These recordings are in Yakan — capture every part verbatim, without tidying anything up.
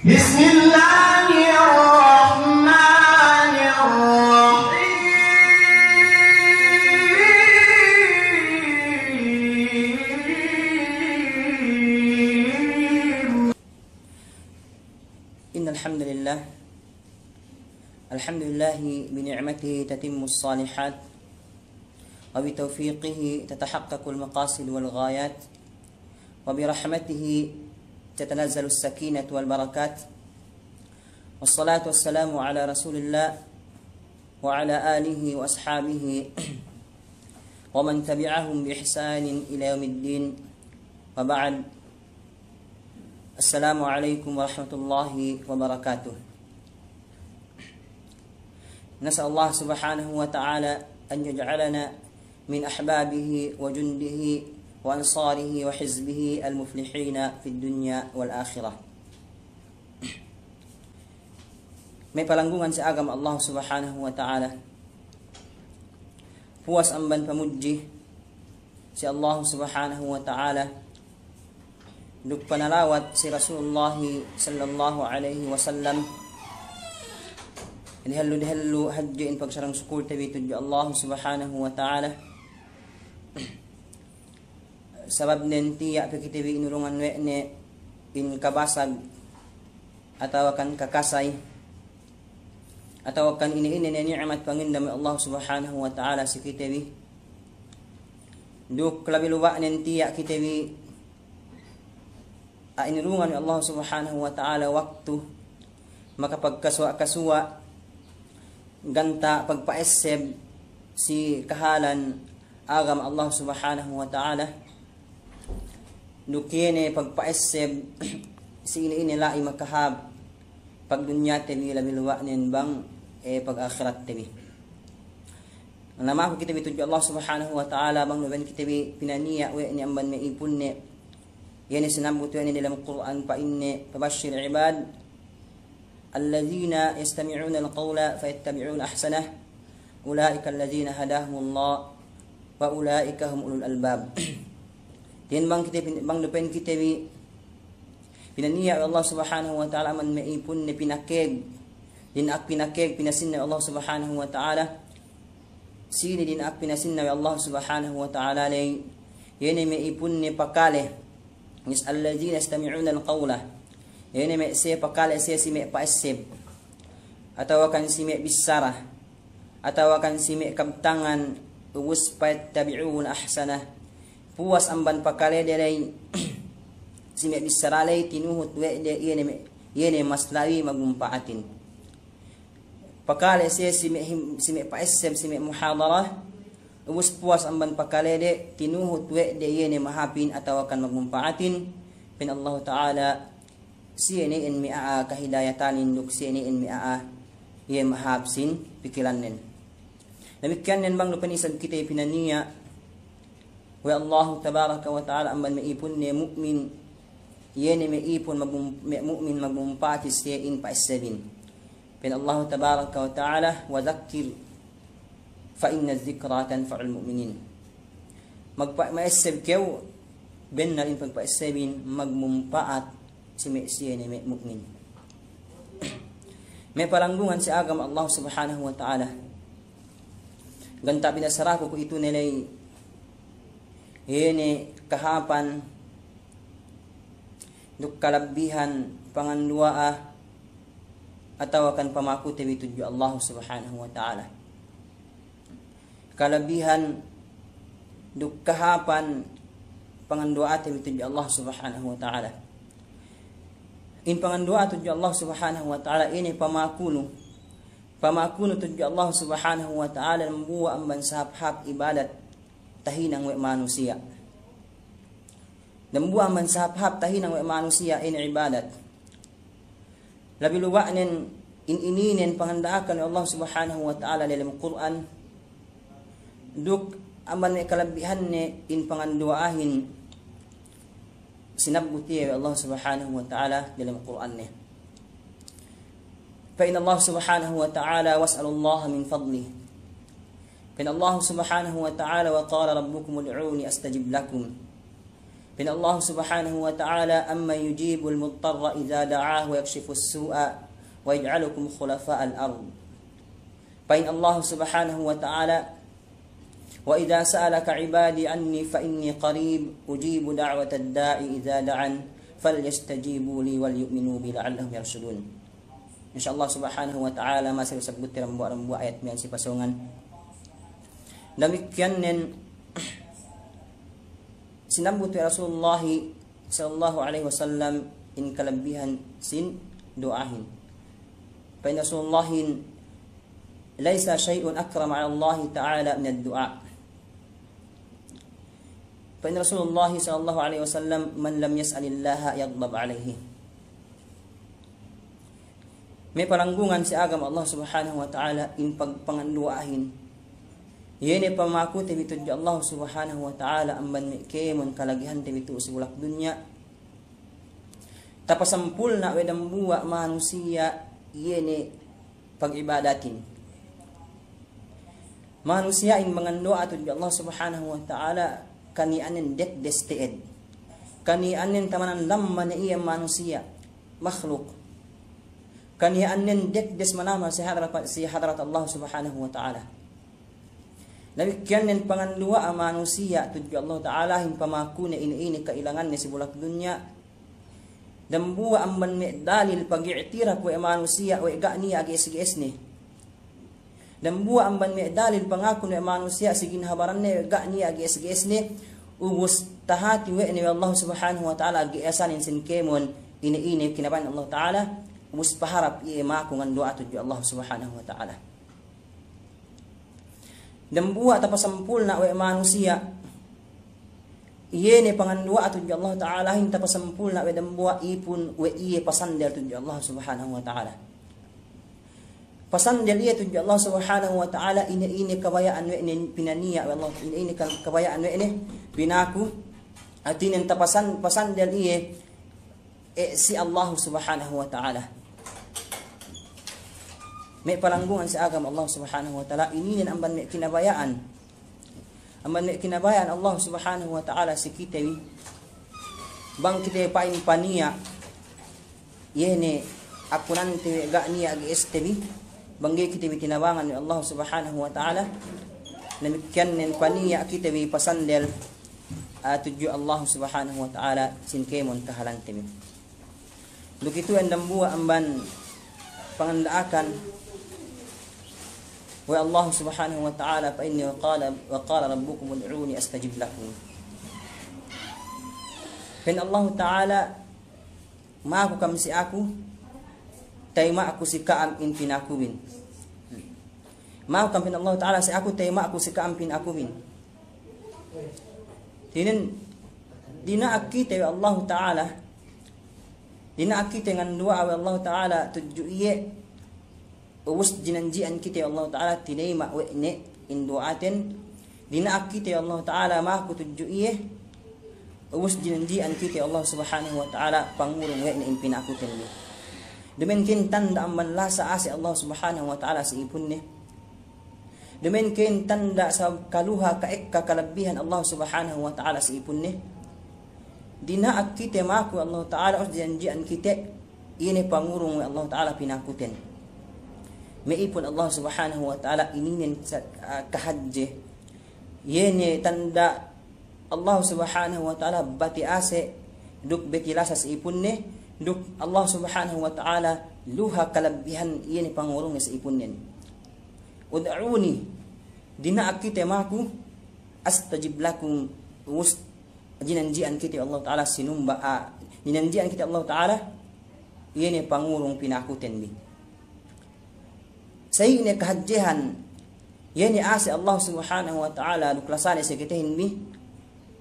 بسم الله الرحمن الرحيم. إن الحمد لله، الحمد لله بنعمته تتم الصالحات، وبتوفيقه تتحقق المقاصد والغايات، وبرحمته تتنزل السكينة والبركات. والصلاة والسلام على رسول الله وعلى آله وأصحابه ومن تبعهم بإحسان إلى يوم الدين. وبعد، السلام عليكم ورحمة الله وبركاته. نسأل الله سبحانه وتعالى أن يجعلنا من أحبابه وجنده وأنصاره وحزبه المفلحين في الدنيا والآخرة. Me' palanggungan si agama Allah Subhanahu wa Ta'ala. Puwas amban pamudji si Allah Subhanahu wa Ta'ala, duk panalawat si Rasulullah sallallahu alaihi wasallam. Dehellu-dehellu hadje in pagsarang sukulte bi tudju Allah Subhanahu wa Ta'ala. Sabab nen tiya' pe kite bi inurungan we' ne in kabasag atawa kan kakasay, atawa kan ine-ine ne ni'mat pangindam we' Allah Subhanahu wa Ta'ala si kite bi. Duk labi luba' nen tiya' kite bi, a, inurungan we' Allah Subhanahu wa Ta'ala waktu makapagkasuwa'-kasuwa' ganta' pagpa'esseb si kahalan agama Allah Subhanahu wa Ta'ala. Duk iye ne pagpa'esseb si ine-ine la'i makahāp pagdunyate bi labi luba' nen bang, e, pagahiratte bi. Na, maku kite bi tudju Allah Subhanahu wa Ta'ala bang luben kite bi pinaniya' we' ne amban me' ipunne. Iye ne sinambut we' ne dalem Kur'an pa'inne, فبشر عبادي الذين يستمعون القول فيتبعون أحسنه أولئك الذين هداهم الله وأولئك هم أولو الألباب. Tiya' bang kite pin-, bang dupen kite bi pinaniya' we' Allah Subhanahu wa Ta'ala amban me' ipunne pinakeg. Dina'ak pinakeg, pinasinna we' Allah Subhanahu wa Ta'ala. Sine dina'ak pinasinna we' Allah Subhanahu wa Ta'ala ley? Iye ne me' ipunne pakale. Is الذين يستمعون القول. Iye ne me' siye pakale siye si me' pa'esseb. Atawa kan si me' bissara. Atawa kan si me' kabtangan, ubus فيتبعون أحسنه. Puwas amban pakalede ley si me' bissara ley tinuhut we' de iye ne me', iye ne mas labi magmumpa'atin. Pakale siye si me' him-, si me' pa'esseb, si me' muhadara, ubus puwas amban pakalede tinuhut we' de iye ne mahāpin atawa kan magmumpa'atin, pa'in Allahu Ta'ala, siye ne in me' a'a kahidayatanin duk siye ne in me' a'a iye mahāp sin pikilannen. Damikkiyan nen bang lupen isab kite pinaniya' we' Allahu Tabaraka wa Ta'ala amban me' ipunne mu'min, iye ne me' ipun magmum-, me' mu'min magmumpa'at siye in pa'essebin. Pa'in Allahu Tabaraka wa Ta'ala, وذكر فإن الذكرى تنفع المؤمنين. Magpa-, ma'esseb kew, bennal in pagpa'essebin magmumpa'at si me' siye ne me' mu'min. Me' palanggungan si agama Allah Subhanahu wa Ta'ala. Ganta' binasaraku kuwe'itu ne ley, iye ne kahāpan duk kalabbihan panganduwa'a atawa kan pamakute bi tudju Allah Subhanahu wa Ta'ala. Kalabbihan duk kahāpan panganduwa'ate bi tudju Allah Subhanahu wa Ta'ala. In panganduwa'a tudju Allah Subhanahu wa Ta'ala ine pamakunu, pamakunu tudju Allah Subhanahu wa Ta'ala dambuwa' amban sahāp-hāp ibadat tahinang we' manusiya'. Dambuwa' amban sahāp-hāp tahinang we' manusiya' in ibadat. Labi luba' nen in ininen panganda'akan we' Allah Subhanahu wa Ta'ala dalem Kur'an. Duk amban me' kalabbihanne in panganduwa'ahin sinabbut iye we' Allah Subhanahu wa Ta'ala dalem Kur'anne. Pa'in Allah Subhanahu wa Ta'ala, واسألوا الله من فضله. Pa'in Allah Subhanahu wa Ta'ala, وقال ربكم ادعوني أستجب لكم. Pa'in Allah Subhanahu wa Ta'ala, "Amman yujibul mudtarra idza da'ahu wa yakshifus su'a wa yaj'alukum khulafa'al ard." Pa'in Allah Subhanahu wa Ta'ala, "Wa idza sa'alaka ibadi anni fa inni qarib, ujibu da'watad da'i idza da'an, falyastajibu li wal yu'minu bi la'allahum yarshudun." Insya Allah Subhanahu wa Ta'ala, masi sabbutte dambuwa'-dambuwa' ayat miya'an si pasōngan. Damikkiyan nen sinambut we' Rasulullah sallallahu alaihi wasallam in kalabbihan sin du'ahin. Pa'in Rasulullahin, "Laisa shay'un akrama 'ala Allahi ta'ala minad du'a." Pa'in Rasulullah sallallahu alaihi wasallam, "Man lam yas'alillaha yaghdab alaihi." Me' palanggungan si agama Allah Subhanahu wa Ta'ala, in pagpanganduwa'ahin, iye ne pamakute bi tudju Allah Subhanahu wa Ta'ala amban me' kēmon kalagihante bi tu'u si bulak dunya. Tapasampulna' we' dambuwa' manusiya' iye ne pag'ibadatin. Manusiya'in manganduwa'a tudju Allah Subhanahu wa Ta'ala, kani'annen dekdes te'ed. Kani'annen tamanan lamma ne iye manusiya', makhluk. Kani'annen dekdes manamal si hadarat, si hadarat Allah Subhanahu wa Ta'ala. Damikkiyan nen panganduwa'a manusiya' tudju Allah Ta'alahin pamakune ine-ine ka'ilanganne si bulak dunya. Dambuwa' amban me' dalil pag'i'tirap we' manusiya' we' ga' niya' ge'es-ge'esne. Dambuwa' amban me' dalil pangakun we' manusiya' si ginhabaranne we' ga' niya' ge'es-ge'esne. Ubus tahati we' ne we' Allah Subhanahu wa Ta'ala ge'esanin sin kēmon ine-ine kinaba'an Allah Ta'ala. Ubus paharap iye maku nganduwa'a tudju Allah Subhanahu wa Ta'ala. Dambuwa' tapasampulna' we' manusiya'. Iye ne panganduwa'a tudju Allah Ta'alahin tapasampulna' we' dambuwa' ipun we' iye pasandel tudju Allah Subhanahu wa Ta'ala. Pasandel iye tudju Allah Subhanahu wa Ta'ala ine-ine kabaya'an we' ne pinaniya' we' Allah, ine-ine ka-, kabaya'an we' ne pinaku, hātinen tapasan-, pasandel iye e, si Allah Subhanahu wa Ta'ala. Me' palanggungan si agama Allah Subhanahu wa Ta'ala, ininen amban me' kinabaya'an. Amban me' kinabaya'an Allah Subhanahu wa Ta'ala si kite bi. Bang kite pa'in paniya', iye ne akunante we' ga' niya' ge'este bi. Bang ga'i kite bi tinabangan we' Allah Subhanahu wa Ta'ala. Damikkiyan nen paniya' kite bi pasandel a, tudju Allah Subhanahu wa Ta'ala sin kēmon kahalante bi. Duk itu en dambuwa' amban panganda'akan we' Allah Subhanahu wa Ta'ala, pa'inne, "Wa qala, wa qala rabbukum ud'uni astajib lakum." Pa'in Allah Ta'ala, "Maku kam si aku, tayma' ku si ka'am in pinakubin." Maku kam, pa'in Allah Ta'ala, si aku, tayma' ku si ka'am pinakubin. Hātinen, dina'ak kite we' Allahu Ta'ala, dina'ak kite nganduwa'a we' Allahu Ta'ala tudju iye, ubus jinanji'an kite we' Allahu Ta'ala tinayma' we' ne in duwa'aten. Dina'ak kite we' Allahu Ta'ala maku tudju iye, ubus jinanji'an kite we' Allah Subhanahu wa Ta'ala pangurung we' ne in pinakuten bi. Duma'in ken tanda' amban lasa ase' Allah Subhanahu wa Ta'ala si ipunne. Duma'in ken tanda' sabab kaluha ka'ekka kalabbihan Allah Subhanahu wa Ta'ala si ipunne. Dina'ak kite maku we' Allah Ta'ala, ubus jinanji'an kite, iye ne pangurung we' Allah Ta'ala pinakuten. Me' ipun Allah Subhanahu wa Ta'ala ininen sa-, ah, kahadje. Iye ne tanda' Allah Subhanahu wa Ta'ala bati' ase', duk bati' lasa si ipunne, duk Allah Subhanahu wa Ta'ala luha kalabbihan iye ne pangurungne si ipunnen. Ud'uni, dina'ak kite maku, astajib lakum, ubus jinanji'an kite Allah Ta'ala sinumba, a, jinanji'an kite Allah Ta'ala, iye ne pangurung pinakuten bi. Sa'i ne kahadjehan, iye ne ase' Allah Subhanahu wa Ta'ala duk lasane si kitehin bi.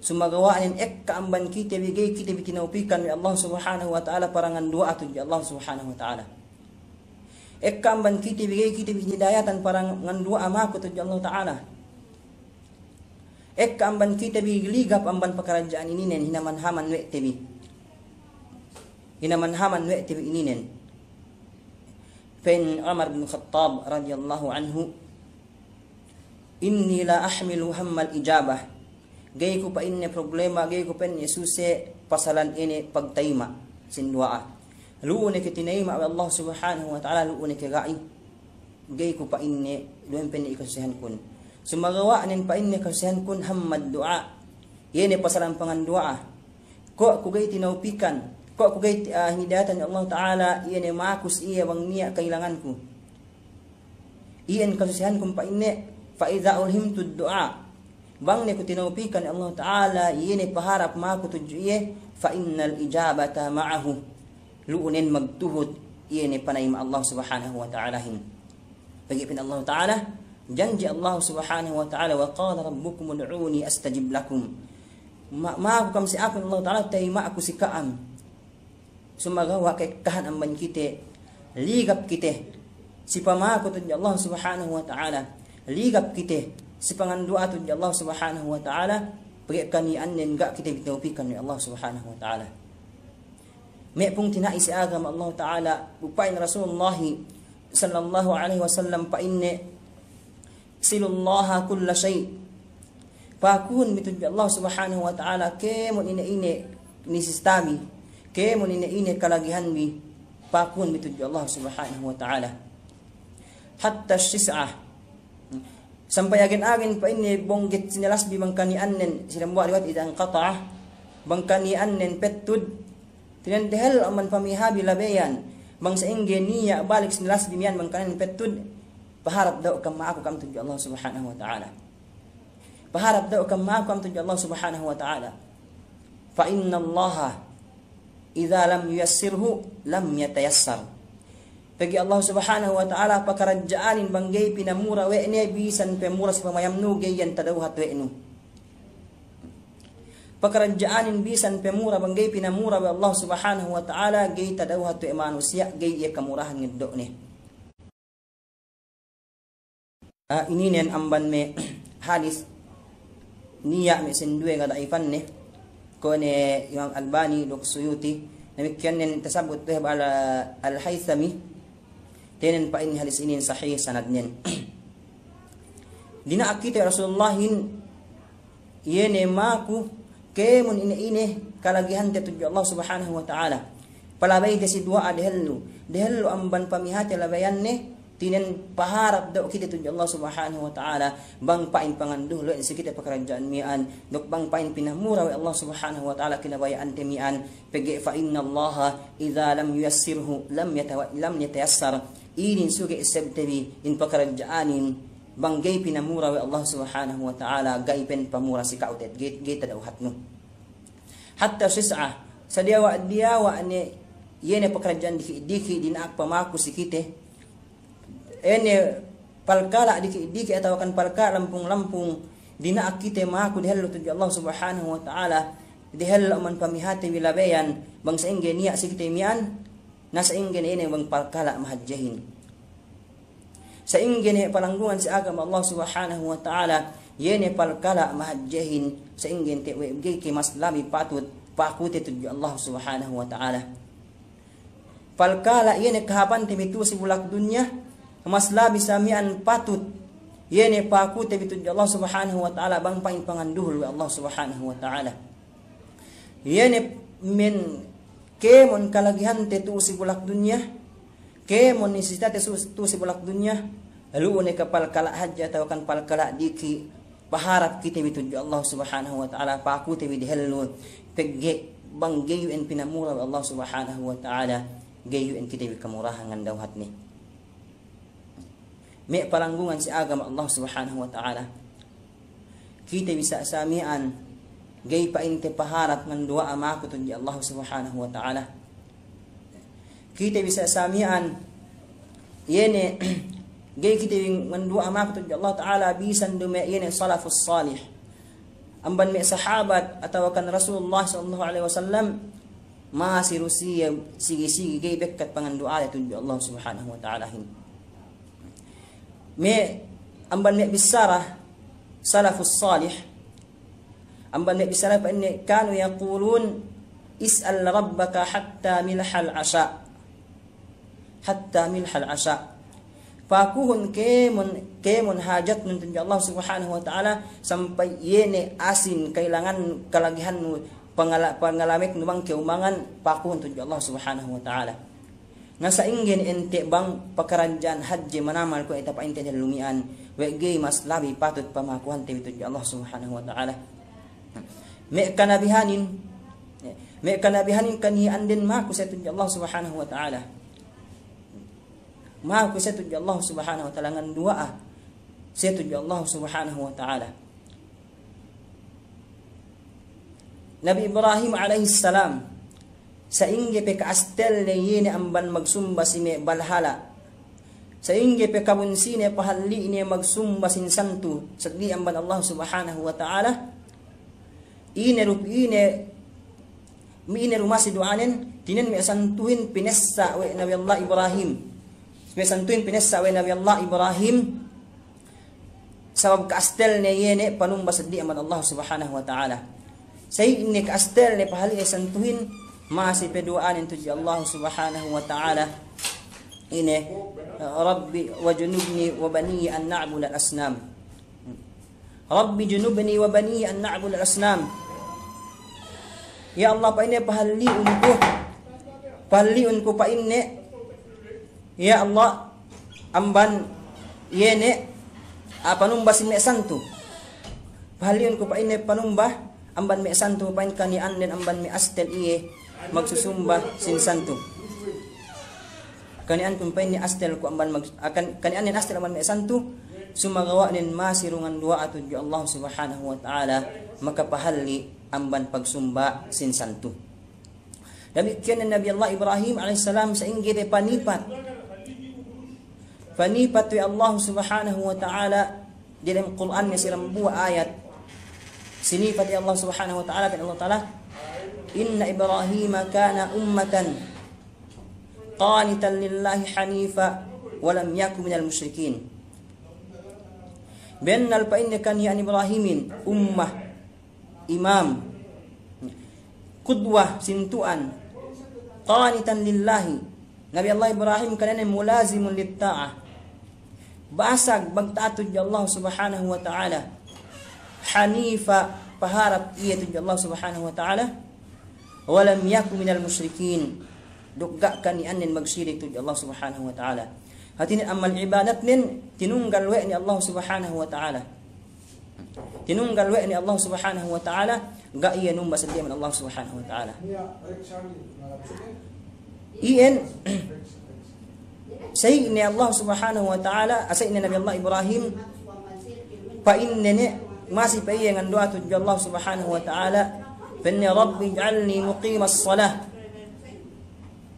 Sumagawa'nen ekka amban kite bi ga'i kite bi tinawpikan we' Allah Subhanahu wa Ta'ala para nganduwa'a tudju Allah Subhanahu wa Ta'ala. Ekka amban kite bi ga'i kite bi hinidayatan para nganduwa'a maku tudju Allah Ta'ala. Ekka amban kite bi ligap amban pakaradja'an ininen, hinaman-haman we' te bi. Hinaman-haman we' te bi ininen. Pa'in Umar bin Khattab radiyallahu anhu, "Inni la ahmilu hammal ijabah, Ga'i ku pa'inne problema, ga'i ku pa'inne suse pasalan ine pagtayima' sin duwa'a. Lu'u ne ke tinayima' we' Allah Subhanahu wa Ta'ala, lu'u ne ke ga'i. Ga'i ku pa'inne, lu'u ne pa'inne kasusehankun. Sumagawa' nen pa'inne kasusehankun hamad du'a. Iye ne pasalan panganduwa'a. Kuwe' ku ga'i tinawpikan, kuwe' ku ga'i, ah, hinidayatan Allah Ta'ala, iye ne maku si iye bang niya' ka'ilanganku. Iyan kasusehankun pa'inne, fa idza ulhimtud du'a. Bang ne ku tinawpikan Allah Ta'ala, iye ne paharap maku tudju iye, fa innal ijabata ma'ahu. Lu'u nen magtuhut, iye ne panayima' Allah Subhanahu wa Ta'alahin. Pegge' pa'in Allah Ta'ala, janji' Allah Subhanahu wa Ta'ala, wa qala rabbukum ud'uni astajib lakum. Ma-, maku kam si aku Allah Ta'ala, tayima' ku si ka'am. Sumagawa' ka'ekkahan amban kite, ligap kite si pamaku tudju Allah Subhanahu wa Ta'ala, ligap kite si panganduwa'a tudju Allah Subhanahu wa Ta'ala, pegge' kaniyannen ga' kite tinawpikan we' Allah Subhanahu wa Ta'ala. Me' pungtina'i si agama Allah Ta'ala, bu pa'in Rasulullah sallallahu alaihi wasallam pa'inne, silullaha kulla syai'. Pakuhun bi tudju Allah Subhanahu wa Ta'ala, kēmon ine-ine nisisita bi, kēmon ine-ine kalagihan bi, pakuhun bi tudju Allah Subhanahu wa Ta'ala. Hatta shis'ah. Sampay agen-agen pa'inne bongget sinilas bi bang kaniyannen, si dambuwa' riwayat idza inqata'ah, bang kaniyannen pettud, tinen dehellu amban pamiha bi labeyan, bang sa'ingge niya' balik sinilas bi miya'an bang kaniyannen pettud, paharap daw kam maku kam tudju Allah Subhanahu wa Ta'ala. Paharap daw kam maku kam tudju Allah Subhanahu wa Ta'ala. Fa innallaha idza lam yuyassirhu lam yatayassar. Pegge' Allah Subhanahu wa Ta'ala pakaradja'anin bang ga'i pinamura we' ne bisan pe mura si pamayamnu ga'i iyan tadawhat we' nu. Pakaradja'anin bisan pe mura bang ga'i pinamura we' Allah Subhanahu wa Ta'ala ga'i tadawhat we' manusiya', ga'i iye kamurahan ngeddo' ne. Ah, ininen amban me' hadis niya' me' sinduwe ngada'ifan ne, kuwe' ne Imam Albani duk Suyuti, damikkiyan nen tasabbut we' Al-, Al-Haythami, tinen pa'in hadis inin sahih sanadnen. Dina'ak kite Rasulullahin, iye ne maku, kēmon ine-ine kalagihante tudju Allah Subhanahu wa Ta'ala. Palabayte si duwa'a dehellu, dehellu amban pamihate labayanne, tinen paharap daw kite tudju Allah Subhanahu wa Ta'ala, bang pa'in panganduhlu si kite pakaradja'an miya'an, duk bang pa'in pinamura we' Allah Subhanahu wa Ta'ala kinabaya'ante miya'an, pegge' fa innallaha idza lam yuyassirhu lam yatawa-, lam yatayassar. Inin suge' isebte bi in pakaradja'anin, bang ga'i pinamura we' Allah Subhanahu wa Ta'ala, ga'i pen pamura si ka'u te'ed, ga'i, ga'i tadawhatnu. Hatta shis'ah, sadiyawa'-diyawa' ne, iye ne pakaradja'an diki'-diki' dina'ak pamaku si kite. Iye ne palkala' diki'-diki' atawakan palkala' lampung-lampung, dina'ak kite maku dehellu tudju Allah Subhanahu wa Ta'ala, dehellu amban pamihate bi labeyan, bang sa'ingge niya' si kite miya'an, na sa'ingge ne iye ne bang palkala' mahadjehin. Sa'ingge ne palanggungan si agama Allah Subhanahu wa Ta'ala, iye ne palkala' mahadjehin, sa'ingge ne te' we' ga'i ke mas labi patut pakute tudju Allah Subhanahu wa Ta'ala. Palkala' iye ne kahāpante bi tu'u si bulak dunya, mas labi sa miya'an patut iye ne pakute bi tudju Allah Subhanahu wa Ta'ala, bang pa'in panganduhul we' Allah Subhanahu wa Ta'ala. Iye ne men kēmon kalagihante tu'u si bulak dunya, kēmon nisisitate su-, tu'u si bulak dunya, lu'u ne ke palkala' hadje atawakan palkala' diki', paharap kite bi tudju Allah Subhanahu wa Ta'ala, pakute bi dehellu, pegge' bang ga'i iyan pinamura we' Allah Subhanahu wa Ta'ala, ga'i iyan kite bi kamurahan ngandawhatne. Me' palanggungan si agama Allah Subhanahu wa Ta'ala. Kite bi sa-, sa miya'an, ga'i pa'inte paharap nganduwa'a maku tudju Allah Subhanahu wa Ta'ala. Kite bi sa-, sa miya'an, iye ne, ga'i kite bi nganduwa'a maku tudju Allah Ta'ala, bisan du me' iye ne salafus salih. Amban me' sahabat atawakan Rasulullah sallallahu alaihi wasallam, masi du siye sigi-sigi ga'i bekkat panganduwa'ade tudju Allah Subhanahu wa Ta'alahin. Me' amban me' bissara salafus salih, amban me' bissara pa'inne, kanu yaqulun, is'al rabbaka hatta milhal asha. Hatta milhal asha. Pakuhun kēmon, kēmon hajatnun tudju Allah Subhanahu wa Ta'ala, sampay iye ne asin kailangan kalagihannu, pangala-, pangalameknu bang ka'umangan, pakuhun tudju Allah Subhanahu wa Ta'ala. Na sa'ingge ne ente' bang pakaradja'an hadje manamal kuwe' tapa'inte dellu miya'an, we' ga'i mas labi patut pamakuhante bi tudju Allah Subhanahu wa Ta'ala. Me' kanabihanin, me' kanabihanin kaniya'anden maku siye tudju Allah Subhanahu wa Ta'ala. Maku siye tudju Allah Subhanahu wa Ta'ala, nganduwa'a siye tudju Allah Subhanahu wa Ta'ala. Nabi Ibrahim alayhis salam, sa'ingge pe ka'astelne iye ne amban magsumba si me' balhala', sa'ingge pe kabunsine pahalli'ne magsumba sin santu seddili amban Allah Subhanahu wa Ta'ala, ine rup-, ine, ine du masi duwa'anen, tinen me' santuhin pinessa' we' Nabi Allah Ibrahim. Me' santuhin pinessa' we' Nabi Allah Ibrahim, sabab ka'astelne iye ne panumba seddili amban Allah Subhanahu wa Ta'ala. Sa'ingge ka'astelne pahalli'ne santuhin, masi pe duwa'anen tudju Allah Subhanahu wa Ta'ala. Ine, Rabbi wajnubni wa baniya an na'budal asnam. Rabbi jnubni wa baniya an na'budal asnam. Ya Allah, pa'inne, pahalli'un ku, pahalli'un ku, pa'inne, ya Allah, amban iye ne, a, panumba sin me' santu. Pahalli'un ku, pa'inne, panumba amban me' santu, pa'in kaniya'anden amban me' astel iye magsusumba sin santu. Kaniya'ankun pa'inne astel ku amban mag-, akan, kaniya'annen astel amban me' santu, sumagawa'nen masi du nganduwa'a tudju Allah Subhanahu wa Ta'ala, makapahalli' amban pagsumba sin santu. Damikkiyan Nabi Allah Ibrahim alayhis salam sa'ingge de panipat. Panipat we' Allah Subhanahu wa Ta'ala diyalem Kur'an ne si dambuwa' ayat. Sinipat we' Allah Subhanahu wa Ta'ala, pa'in Allah Ta'ala, "Inna Ibrahima kana ummatan qanitan lillahi hanifa wa lam yaku minal mushrikin." Bennal pa'inne kaniya'an Ibrahimin ummah, imam, kudwa, sintu'an, qanitan lillahi. Nabi Allah Ibrahim kaniya'an mulazimun litta'ah. Basag magta'at tudju Allah Subhanahu wa Ta'ala. Hanifa, paharap iye tudju Allah Subhanahu wa Ta'ala. Wa lam yaku minal mushrikin. Duk ga' kaniya'annen magsirik tudju Allah Subhanahu wa Ta'ala. Hātinen amal ibadatnen tinunggal we' ne Allah Subhanahu wa Ta'ala. Tinunggal we' ne Allah Subhanahu wa Ta'ala, ga' iye numba seddili amban Allah Subhanahu wa Ta'ala. Iyan, sa'ingge Allah Subhanahu wa Ta'ala, a, sa'ingge Nabi Allah Ibrahim, pa'inne ne, masi pe iye nganduwa'a tudju Allah Subhanahu wa Ta'ala, pa'inne, "Rabbi ij'alni muqimas salah."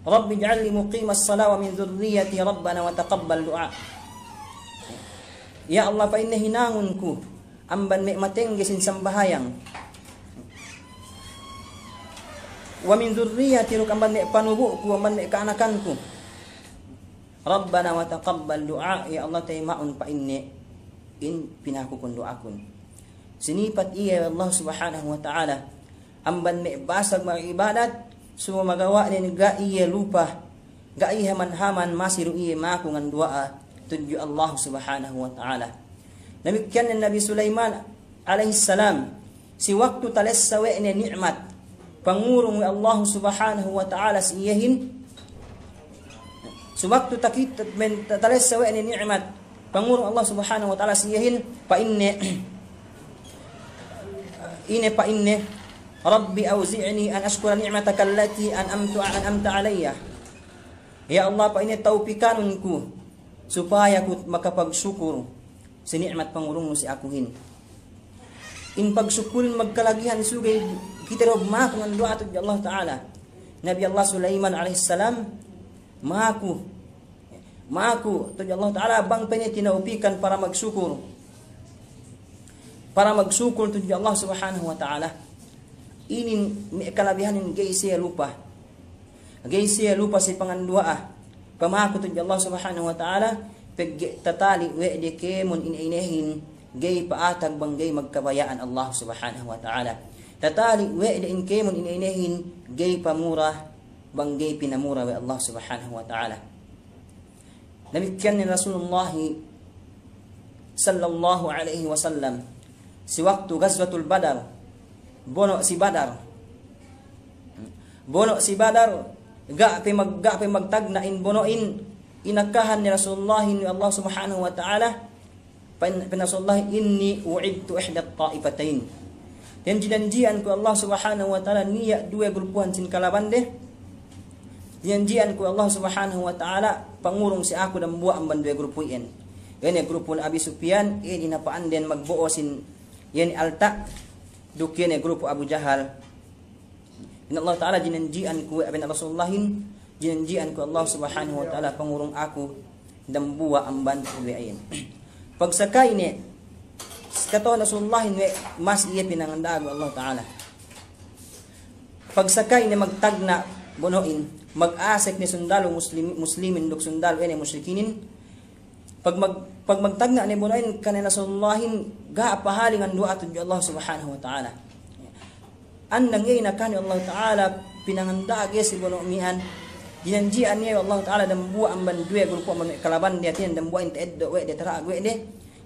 "Rabbi ij'alni muqimas salah wa min dhurriyyati rabbana wa taqabbal du'a." Ya Allah, pa'inne, hinangun ku amban me' matengge sin sambahayang. "Wa min dhurriyyati," duk amban me' panubu'ku, amban me' ka'anakanku. "Rabbana wa taqabbal du'a," ya Allah, tayima'un pa'inne in pinakukun du'akun. Sinipat iye Allah Subhanahu wa Ta'ala amban me' basag mag'ibadat, sumagawa' ne ga' iye lupa, ga' iye haman-haman, masi du iye maku nganduwa'a tudju Allah Subhanahu wa Ta'ala. Damikkiyan Nabi Sulaiman alayhis salam, si waktu talessa we' ne ni'mat pangurung we' Allah Subhanahu wa Ta'ala si iyehin, si waktu takit-, men-, talessa we' ne ni'mat pangurung Allah Subhanahu wa Ta'ala si iyehin, pa'inne, ine pa'inne, "Rabbi awzi'ni an ashkura ni'mataka allati an'amtu, an'amta alayya." Ya Allah, pa'inne, tawpikanun ku supaya ku makapagsukur si ni'mat pangurungnu si akuhin. In pagsukulin magkalagihan, sugey kite du maku nganduwa'a tudju Allah Ta'ala. Nabi Allah Sulaiman alayhis salam maku, maku tudju Allah Ta'ala bang pe ne tinawpikan para magsukur. Para magsukur tudju Allah Subhanahu wa Ta'ala. Inin me' kalabihanin ga'i siye lupa. Ga'i siye lupa si panganduwa'a, pamaku tudju Allah Subhanahu wa Ta'ala, pegge' tatali' we' de kēmon ine-inehin ga'i pa'atag bang ga'i magkabaya'an Allah Subhanahu wa Ta'ala. Tatali' we' de in kēmon ine-inehin ga'i pamura bang ga'i pinamura we' Allah Subhanahu wa Ta'ala. Damikkiyan ne Rasulullah sallallahu alaihi wasallam, si waktu Ghazwatul Badar, bono' si Badar. Bono' si Badar, ga' pe mag-, ga' pe magtagna' in bono'in, inakahan ne Rasulullahin we' Allah Subhanahu wa Ta'ala, pa'in, pa'in Rasulullah, "Inni wu'idtu ihdat ta'ifatain." Dem jinanji'an ku Allah Subhanahu wa Ta'ala niya' duwe grupuhan sin kalabande. Jinanji'an ku Allah Subhanahu wa Ta'ala pangurung si aku dambuwa' amban duwe grupu iyan. Iye ne grupu Abi Sufyan, iye ne inapa'anden magbo'o sin iye ne alta', duk iye ne grupu Abu Jahal. Pa'in Allah Ta'ala jinanji'an ku, pa'in Rasulullahin, jinanji'an ku Allah Subhanahu wa Ta'ala pangurung aku dambuwa' amban duwe iyan. Pagsakay ne, kata'uhan Rasulullahin we' mas iye pinanganda'ag we' Allah Ta'ala. Pagsakay ne magtagna' bono'in, mag-asek ne sundalu muslim-, muslimin duk sundalu iye ne musrikinin, Pag mag-, pag magtagna' ne bono'in kane Rasulullahin, ga' pahali nganduwa'a tudju Allah Subhanahu wa Ta'ala. Andang iye inakahan we' Allah Ta'ala, pinanganda'ag iye si bono' miya'an, jinanji'an iye we' Allah Ta'ala dambuwa' amban duwe grupu amban me' kalabande, hātinen dambuwa'in ta'eddo' we' de, tara'ag we' de,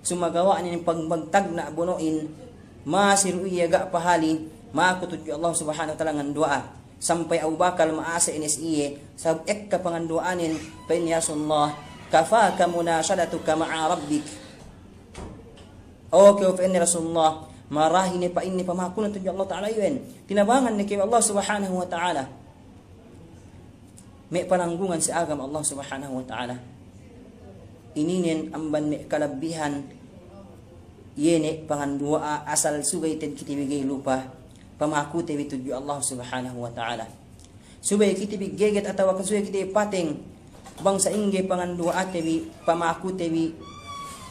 sumagawa' ne pag magtagna' bono'in, masi du iye ga' pahali, maku tudju Allah Subhanahu wa Ta'ala nganduwa'a. Sampay Abu Bakar ma'ase' ne si iye, sabab ekka panganduwa'anen, pa'in, "Ya Rasulullah, kafaka munashadatuka ma'a rabbik." O kew, pa'inne, Rasulullah, marahi ne, pa'inne, pamakunu tudju Allah Ta'ala iyu'en. Tinabangan ne kew Allah Subhanahu wa Ta'ala. Me' palanggungan si agama Allah Subhanahu wa Ta'ala. Ininen amban me' kalabbihan, iye ne panganduwa'a asal subey te'ed kite bi ga'i lupa, pamakute bi tudju Allah Subhanahu wa Ta'ala. Subey kite bi geget atawa kan subey kite bi pateng, bang sa'ingge panganduwa'ate bi, pamakute bi,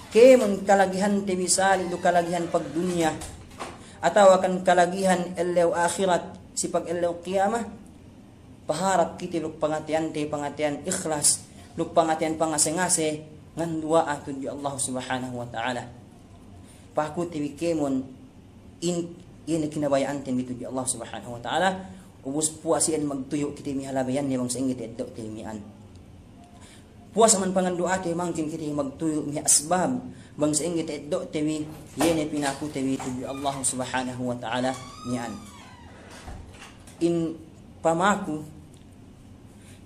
kēmon kalagihante bi sali' du kalagihan pagdunya, atawa kan kalagihan ellew ahirat, si pag ellew kiyamah, Paharap kite duk pangateyante, pangateyan ikhlas, duk pangateyan pangase-ngase, nganduwa'a tudju Allah Subhanahu wa Ta'ala. Pakute bi kēmon in, iye ne kinabaya'anten bi tudju Allah Subhanahu wa Ta'ala, ubus puwas iyan magtuyu' kite bi halabeyanne bang sa'ingge ta'eddo'te bi miya'an. Puwas amban panganduwa'ate mangkin kite magtuyu' miha' asbab, bang sa'ingge ta'eddo'te bi, iye ne pinakute bi tudju Allah Subhanahu wa Ta'ala miya'an. In pamaku,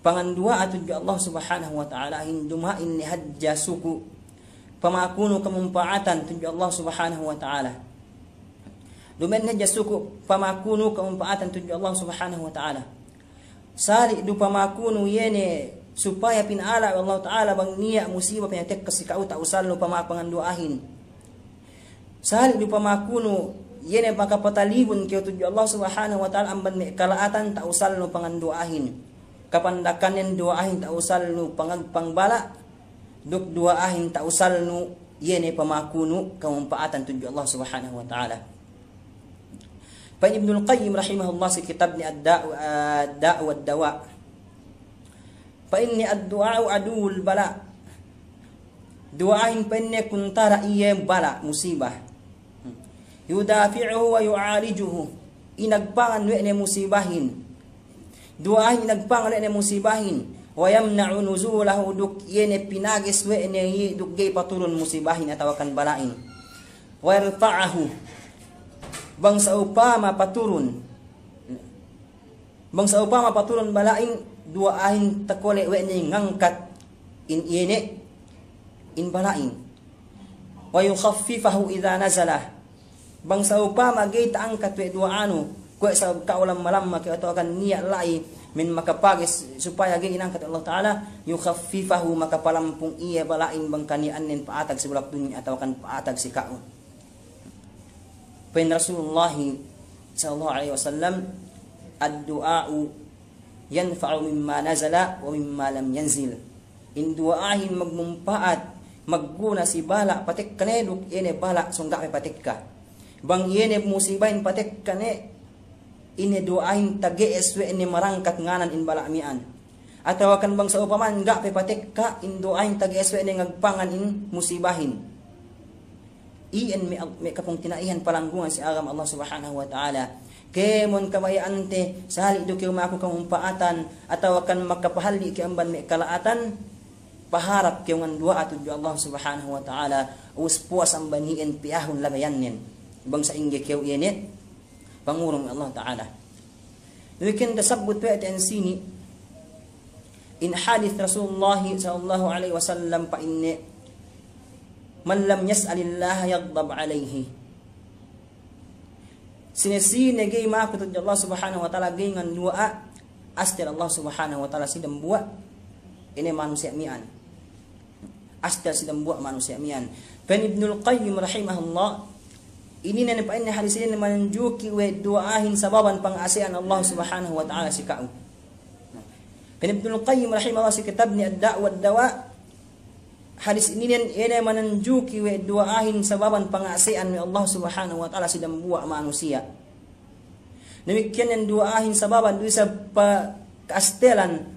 panganduwa'a tudju Allah Subhanahu wa Ta'ala, in duma'in ne hadja suku', pamakunu kamumpa'atan tudju Allah Subhanahu wa Ta'ala. Duma'in ne hadja suku', pamakunu kamumpa'atan tudju Allah Subhanahu wa Ta'ala. Sali' du pamakunu iye ne supaya pina'ala' we' Allah Ta'ala bang niya' musiba pinatekka si ka'u ta'usalnu pama-, panganduwa'ahin. Sali' du pamakunu iye ne makapatalibun kew tudju Allah Subhanahu wa Ta'ala amban me' kala'atan ta'usalnu panganduwa'ahin. Kapandakanen duwa'ahin ta'usalnu pangag-, pangbala', duk duwa'ahin ta'usalnu iye ne pamakunu kamumpa'atan tudju Allah Subhanahu wa Ta'ala. Pa'in Ibnul Qayyim rahimahullah si kitabne Ad-Da'u, Ad-Da'u wad-Dawa'. Pa'inne, "Ad-du'a'u aduwwul bala'." Duwa'ahin pa'inne kuntara iye bala', musiba. "Yudafi'uhu wa yu'alijuhu." Inagpangan we' ne musibahin. Duwa'ahin inagpangan we' ne musibahin. "Wa yamna'u nuzulahu," duk iye ne pinages we' ne iye duk ga'i paturun musibahin atawa kan bala'in. "Wa yarfa'ahu." Bang sa'upama paturun. Bang sa'upama paturun bala'in, duwa'ahin takole' we' ne ngangkat in iye ne in bala'in. "Wa yukhaffifahu idha nazala." Bang sa'upama ga'i ta'angkat we' duwa'anu, kuwe' sa ka'u lamma-lamma kew atawa kan niya' la'i min makapages supaya ga'i inangkat Allah Ta'ala, "yukhaffifahu," makapalampung iye bala'in bang kaniya'annen pa'atag si bulak dunya atawa kan pa'atag si ka'u. Pa'in Rasulullah sallallahu alaihi wasallam, "Ad-du'a'u yanfa'u mimma nazala wa mimma lam yanzil." In duwa'ahin magmumpa'at, magguna si bala' patekka ne duk iye ne bala' sōng ga' pe patekka. Bang iye ne musibahin patekka ne, ine duwa'ahin tage'es we' ne marangkat nganan in bala' miya'an. Atawa kan bang sa'upamanen ga' pe patekka, in duwa'ahin tage'es we' ne ngagpangan in musibahin. Iyan me', me' kapungtina'ihan palanggungan si agama Allah Subhanahu wa Ta'ala. Kēmon kabaya'ante, sali' du kew maku kamumpa'atan, atawa kan makapahalli' kew amban me' kala'atan, paharap kew nganduwa'a tudju Allah Subhanahu wa Ta'ala, ubus puwas amban iyan piyahun labeyannen. Bang sa'ingge kew iye ne pangurung Allah Ta'ala. Damikkiyan tasabbut we' te ensini' in hadis Rasulullah sallallahu alaihi wasallam pa'inne, "Man lam yas'alillaha yaghdab alaihi." Sine-sine ga'i maku tudju Allah Subhanahu wa Ta'ala, ga'i nganduwa'a, astel Allah Subhanahu wa Ta'ala si dambuwa' ine manusiya' miya'an. Astel si dambuwa' manusiya' miya'an. Pa'in Ibnul Qayyim rahimahullah, ininen pa'inne hadis inin manunjuki we' duwa'ahin sababan panga'ase'an Allah Subhanahu wa Ta'ala si ka'u. Pa'in Ibnul Qayyim rahimahullah si kitabne Ad-Da' wad-Dawa', hadis ininen ine manunjuki we' duwa'ahin sababan panga'ase'an we' Allah Subhanahu wa Ta'ala si dambuwa' manusiya'. Damikkiyan in duwa'ahin sababan du isab pa ka'astelan,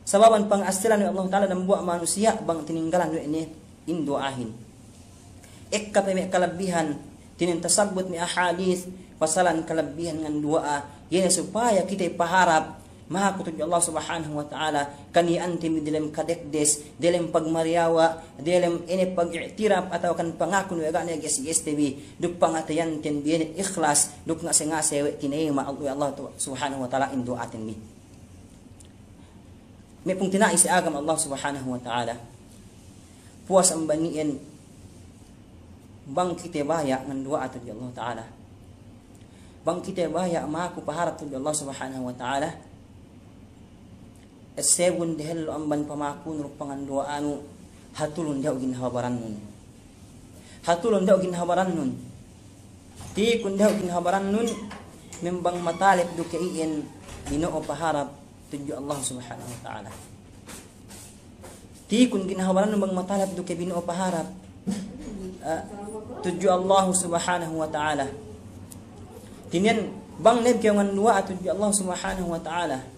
sababan panga'astelan we' Allah Ta'ala dambuwa' manusiya' bang tininggalan we' ne in duwa'ahin. Ekka pe me' kalabbihan, tinen tasabbut me' ahadis pasalan kalabbihan nganduwa'a, iye ne supaya kite paharap maku tudju Allah Subhanahu wa Ta'ala, kaniya'ante bi delem kadekdes, delem pagmariyawa', delem ine pag'i'tirap atawa kan pangakun we' ga' ne ges-geste bi, duk pangateyanten bi ine ikhlas, duk ngase-ngase we' tinayima' we' Allah Subhanahu wa Ta'ala in duwa'aten bi. Me' pungtina'i si agama Allah Subhanahu wa Ta'ala. Puwas amban iyan bang kite baya' nganduwa'a tudju Allah Ta'ala. Bang kite baya' maku paharap tudju Allah Subhanahu wa Ta'ala. Essebun dehellu amban pamakunu duk panganduwa'anu, hatulun dehellu ginhawa barannun. Hatulun dehellu ginhawa barannun. Tikun dehellu ginhawa barannun, me' bang matalep du ke iyan bino'o paharap tudju Allah Subhanahu wa Ta'ala. Tikun ginhawa barannun bang matalep du ke bino'o paharap, eh, tudju Allah Subhanahu wa Ta'ala. Tinen bang ne kew nganduwa'a tudju Allah Subhanahu wa Ta'ala,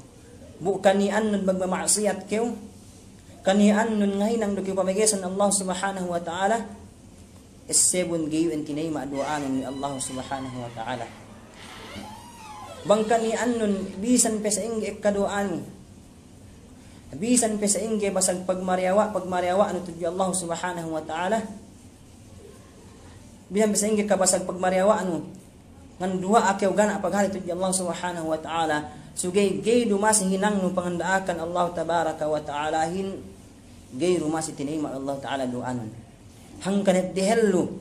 bu kaniya'annun bang mama'asiyat kew, kaniya'annun ngahinang du kew pamegesan Allah Subhanahu wa Ta'ala, essebun ga'i we' tinayima' duwa'anun we' Allah Subhanahu wa Ta'ala. Bang kaniya'annun bisan pe sa'ingge ekka duwa'anu, bisan pe sa'ingge basag pagmariyawa', pagmariyawa'nu tudju Allah Subhanahu wa Ta'ala, bisan pe sa'ingge ekka basag pagmariyawa'nu, nganduwa'a kew ga' ne paghali tudju Allah Subhanahu wa Ta'ala, subey ga'i du masi hinangnu panganda'akan Allah Tabaraka wa Ta'alahin, ga'i du masi tinayima' Allah Ta'ala duwa'anun. Hangkan dehellu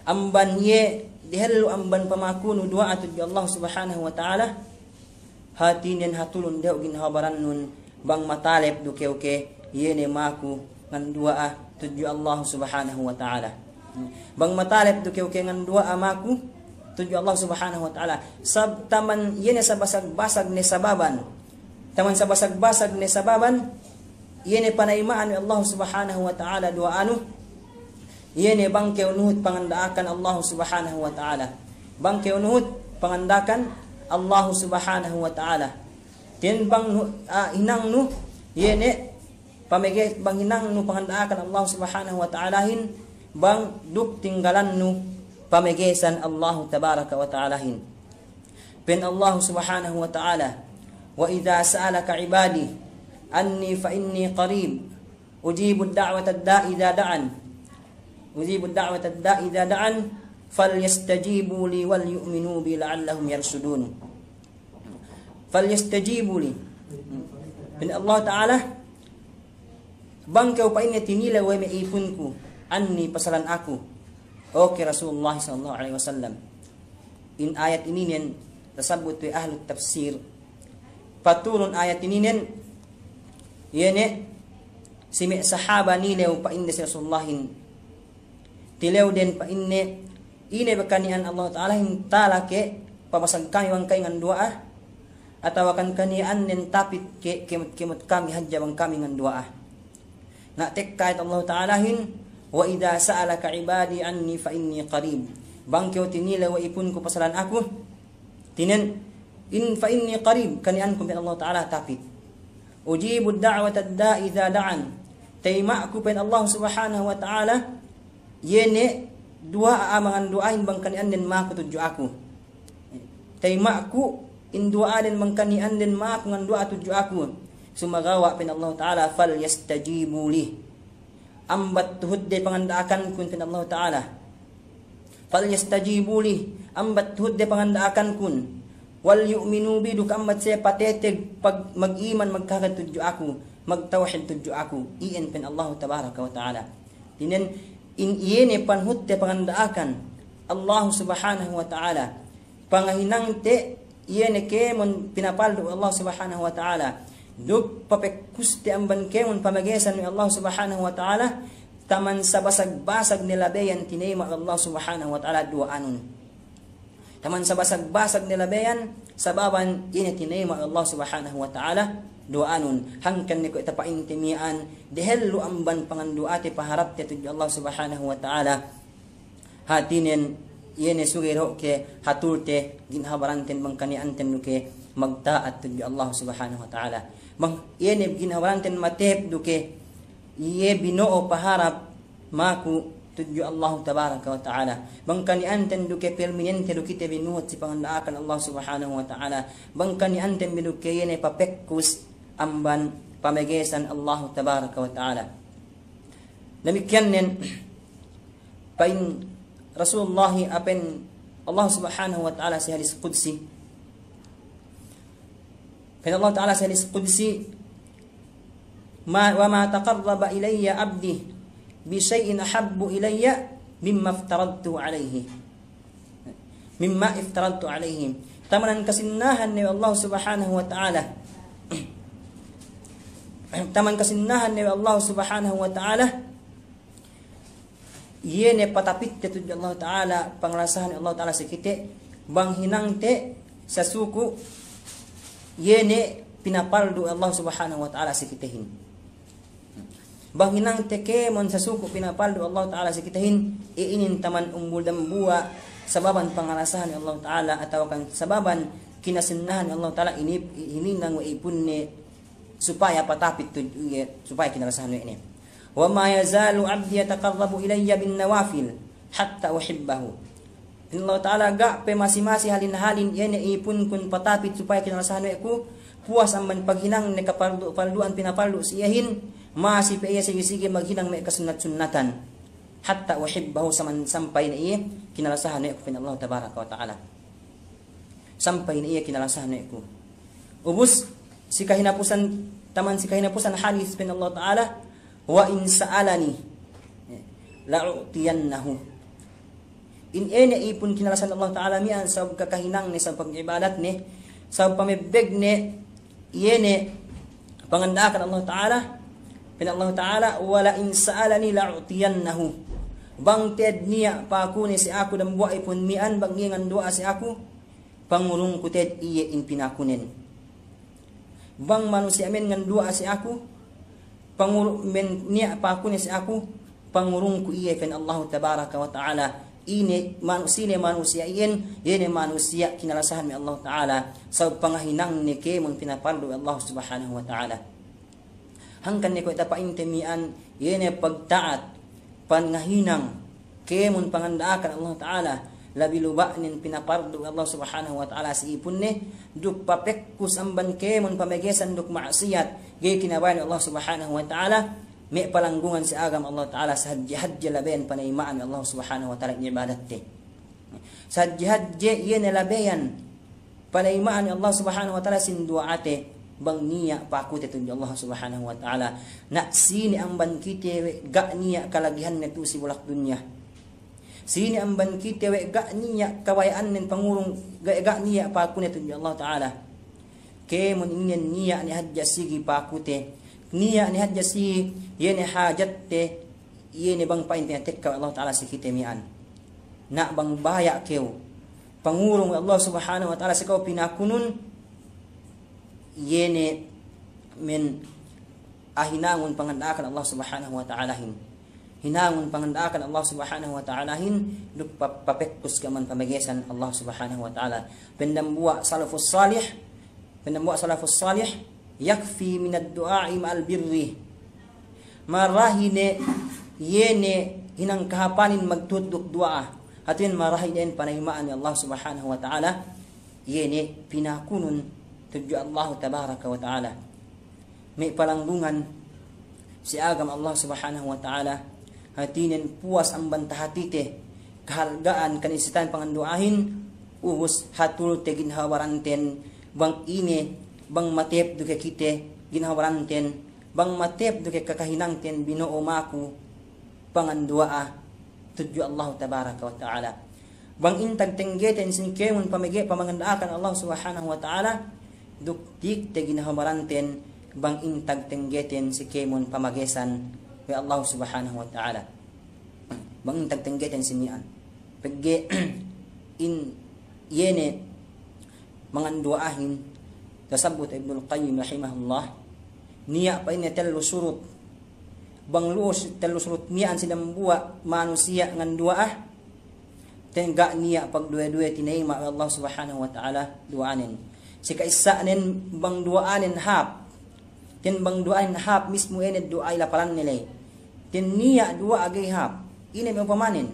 amban iye, dehellu amban pamakunu duwa'a tudju Allah Subhanahu wa Ta'ala, hatinen hatulun dehellu ginhawa barannun bang matalep du kew ke iye ne maku nganduwa'a tudju Allah Subhanahu wa Ta'ala. Bang matalep du kew ke nganduwa'a maku tudju Allah Subhanahu wa Ta'ala. Sab taman iye ne sabasag-basag ne sababan. Taman sabasag-basag ne sababan, iye ne panayima'an we' Allah Subhanahu wa Ta'ala duwa'anu, iye ne bang kew nuhut panganda'akan Allah Subhanahu wa Ta'ala. Bang kew nuhut panganda'akan Allah Subhanahu wa Ta'ala. Tinen bang nu-, ah, hinangnu, iye ne pamege-, bang hinangnu panganda'akan Allah Subhanahu wa Ta'alahin, bang duk tinggalannu pamegesan Allah Tabaraka wa Ta'alahin. Pa'in Allah Subhanahu wa Ta'ala, "Wa idha sa'alaka ibadi anni fa inni qarib, ujibu da'watad da'i idha da'an, ujibu da'watad da'i idha da'an, falyastajibu li wal yu'minu bi la'allahum yarshudun." Falyastajibu li. Pa'in Allah Ta'ala, bang kew pa'inne tinilew we' me' ipunku, anni pasalan aku. Oke Rasulullah sallallahu alaihi wasallam. In ayat ininen tasabbut we' ahlut tafsir. Paturun ayat ininen, iye ne si me' sahaba nilew pa'inde si Rasulullahin. Tilewden pa'inne, ine be kani'an Allah Ta'alahin tala ke pabasag kami bang kami nganduwa'a, atawa kan kani'annen tapit ke kemut-kemut kami hadja bang kami nganduwa'a. Na tekka ayat Allah Ta'alahin, "Wa idha sa'alaka ibadi anni fa inni qarib." Bang kew tinilew we' ipunku pasalan aku, tinen, in fa inni qarib, kani'anku pa'in Allah Ta'ala tapit. Ujibu da'watad da'i idha da'an. Tayima'ku pa'in Allah Subhanahu wa Ta'ala, iye ne duwa'a manganduwa'ahin bang kani'annen maku tudju aku. Tayima'ku in duwa'aden bang kani'annen maku nganduwa'a tudju aku. sumagawa' pa'in Allahu Ta'ala, "Falyastajibu li." Ambat tuhut de panganda'akankun pa'in Allahu Ta'ala. "Falyastajibu li." Ambat tuhut de panganda'akankun. "Walyu'minu bi," duk ambat siye pateteg pag-, mag-iman, magkahagad tudju aku, magtawhid tudju aku. Iyan pa'in Allahu Tabaraka wa Ta'ala. Tinen in iye ne panuhutte panganda'akan Allahu Subhanahu wa Ta'ala. Pangahinangte iye ne kēmon pinapaldu' Allah Subhanahu wa Ta'ala. Duk papekkuste amban kēmon pamegesan we' Allah Subhanahu wa Ta'ala, taman sabasag-basag ne labeyan tineyma' we' Allah Subhanahu wa Ta'ala duwa'anun. Taman sabasag-basag ne labeyan, sababan iye ne tineyma' we' Allah Subhanahu wa Ta'ala duwa'anun. Hangkan ne kuwe' tapa'inte miya'an, dehellu amban panganduwa'ate paharapte tudju Allah Subhanahu wa Ta'ala. Hātinen, iye ne suge ro' ke hatulte, ginhabaranten bang kaniya'anten du ke magta'at tudju Allah Subhanahu wa Ta'ala. Bang iye ne ginhabaranten matep du ke iye bino'o paharap maku tudju Allah Tabaraka wa Ta'ala. Bang kaniya'anten du ke perminente du kite binuhut si panganda'akan Allah Subhanahu wa Ta'ala. Bang kaniya'anten bi du ke iye ne papekkus amban pamegesan Allah Tabaraka wa Ta'ala. Damikkiyan nen, pa'in Rasulullah, pa'in Allah Subhanahu wa Ta'ala si hadis qudsi. Pa'in Allah Ta'ala si hadis qudsi, "Ma, wa ma taqarraba ilayya abdi bi shay'in ahabbu ilayya mimma iftaradtu alayhi. Mimma iftaradtu alayhi." Tamanan kasinnahan ne we' Allah Subhanahu wa Ta'ala. Taman kasinnahan ne we' Allah Subhanahu wa Ta'ala. Iye ne patapitte tudju Allah Ta'ala, pangalasahan Allah Ta'ala si kite, bang hinangte sasuku iye ne pinapaldu' Allah Subhanahu wa Ta'ala si kitehin. Bang hinangte kēmon sasuku pinapaldu' Allah Ta'ala si kitehin, iye inin taman umbul dambuwa' sababan pangalasahan Allah Ta'ala, atawa kan sababan kinasinnahan Allah Ta'ala ini, hininang we' ipunne supaya patapit tudju iye, supaya kinalasahan we' ne. "Wa ma yazalu abdi yataqarrabu ilayya bin nawafil hatta uhibbahu." Pa'in Allah Ta'ala, ga' pe masi-masi halin-halin iye ne ipunkun patapit supaya kinalasahan we' ku, puwas amban paghinang ne kapaldu'-paldu'an pinapaldu' si iyehin, masi pe iye sigi-sigi maghinang me' kasunnat-sunnatan. "Hatta uhibbahu," saman-, sampay ne iye kinalasahan we' ku, pa'in Allah Tabaraka wa Ta'ala. Sampay ne iye kinalasahan we' ku. Ubus, si kahinapusan, taman si kahinapusan hadis pa'in Allah Ta'ala, "Wa in sa'alani la'u'tiyannahu." In iye ne ipun kinalasahan Allah Ta'ala miya'an sabab kakahinangne, sabab pag'ibadatne, sabab pamebbegne, iye ne panganda'akan Allah Ta'ala, pa'in Allah Ta'ala, "Wa la in sa'alani la'u'tiyannahu." Bang te'ed niya' pakune si aku dambuwa' ipun miya'an, bang iye nganduwa'a si aku, pangurungku te'ed iye in pinakunen. Bang manusiya' men nganduwa'a si aku, panguru-, men niya' pakune si aku, pangurungku iye, pa'in Allahu Tabaraka wa Ta'ala. Ine manu-, sine manusiya' iyan, iye ne manusiya' kinalasahan we' Allahu Ta'ala, sabab pangahinangne kēmon pinapaldu' we' Allah Subhanahu wa Ta'ala. Hangkan ne kuwe' tapa'inte miya'an, iye ne pagta'at, pangahinang, kēmon panganda'akan Allah Ta'ala, labi luba'nen pinapardu' we' Allah Subhanahu wa Ta'ala si ipunne, duk papekkus amban kēmon pamegesan duk ma'asiyat, ga'i kinabaya'an we' Allah Subhanahu wa Ta'ala, me' palanggungan si agama Allah Ta'ala, sahadje-hadje labeyan panayma'an we' Allah Subhanahu wa Ta'ala in ibadatte. Sahadje-hadje iye ne labeyan panayma'an we' Allah Subhanahu wa Ta'ala sin duwa'ate, bang niya' pakute tudju Allah Subhanahu wa Ta'ala. Na sine amban kite we' ga' niya' kalagihanne tu'u si bulak dunya? Sine amban kite we' ga' niya' kabaya'annen pangurung, ga', ga' niya' pakune tudju Allah Ta'ala? Kēmon inin niya' ne hadja sigi pakute, niya' ne hadja sigi iye ne hajatte, iye ne bang pa'in pinatekka we' Allah Ta'ala si kite miya'an. Na bang baya' kew pangurung we' Allah Subhanahu wa Ta'ala si kew pinakunun, iye ne men ahinangun panganda'akan Allah Subhanahu wa Ta'alahin. Hinangun panganda'akan Allah Subhanahu wa Ta'alahin, duk pa-, papekkus kew amban pamegesan Allah Subhanahu wa Ta'ala. Pa'in dambuwa' salafus salih, pa'in dambuwa' salafus salih, "Yakfi minad du'a'i ma'al birri." Marahi ne, iye ne hinang kahāpanin magtuhut duk duwa'a. Hātinen marahi ne panayma'an we' Allah Subhanahu wa Ta'ala, iye ne pinakunun tudju Allah Tabaraka wa Ta'ala. me' palanggungan si agama Allah Subhanahu wa Ta'ala, hātinen puwas amban tahatite kahalga'an kanisitan pangandu'ahin, ubus hatulte ginhawa baranten, bang ine, bang matep du ke kite ginhawa baranten, bang matep du ke kakahinangten bino'o maku panganduwa'a tudju Allah Tabaraka wa Ta'ala. Bang intag tenggeten si kēmon pamege-, pamanganda'akan Allah Subhanahu wa Ta'ala, duk tikte ginhawa baranten, bang intag tenggeten si kēmon pamagesan we' Allah Subhanahu wa Ta'ala. Bang intag tenggeten si miya'an. Pegge' in iye ne manganduwa'ahin, tasabbut Ibnul Qayyim rahimahullah, niya' pa'inne tellu surut. Bang lu'us tellu surut miya'an si dambuwa' manusiya' nganduwa'a, ten ga' niya' pagduwe-duwe tinayima' we' Allah Subhanahu wa Ta'ala duwa'anen. Si ka'issa'nen bang duwa'anen hāp. Ten bang duwa'anen hāp mismu ine duwa'a ilapalanne ley. Ten niya' duwa'a ga'i hāp. Ine me' upamanen.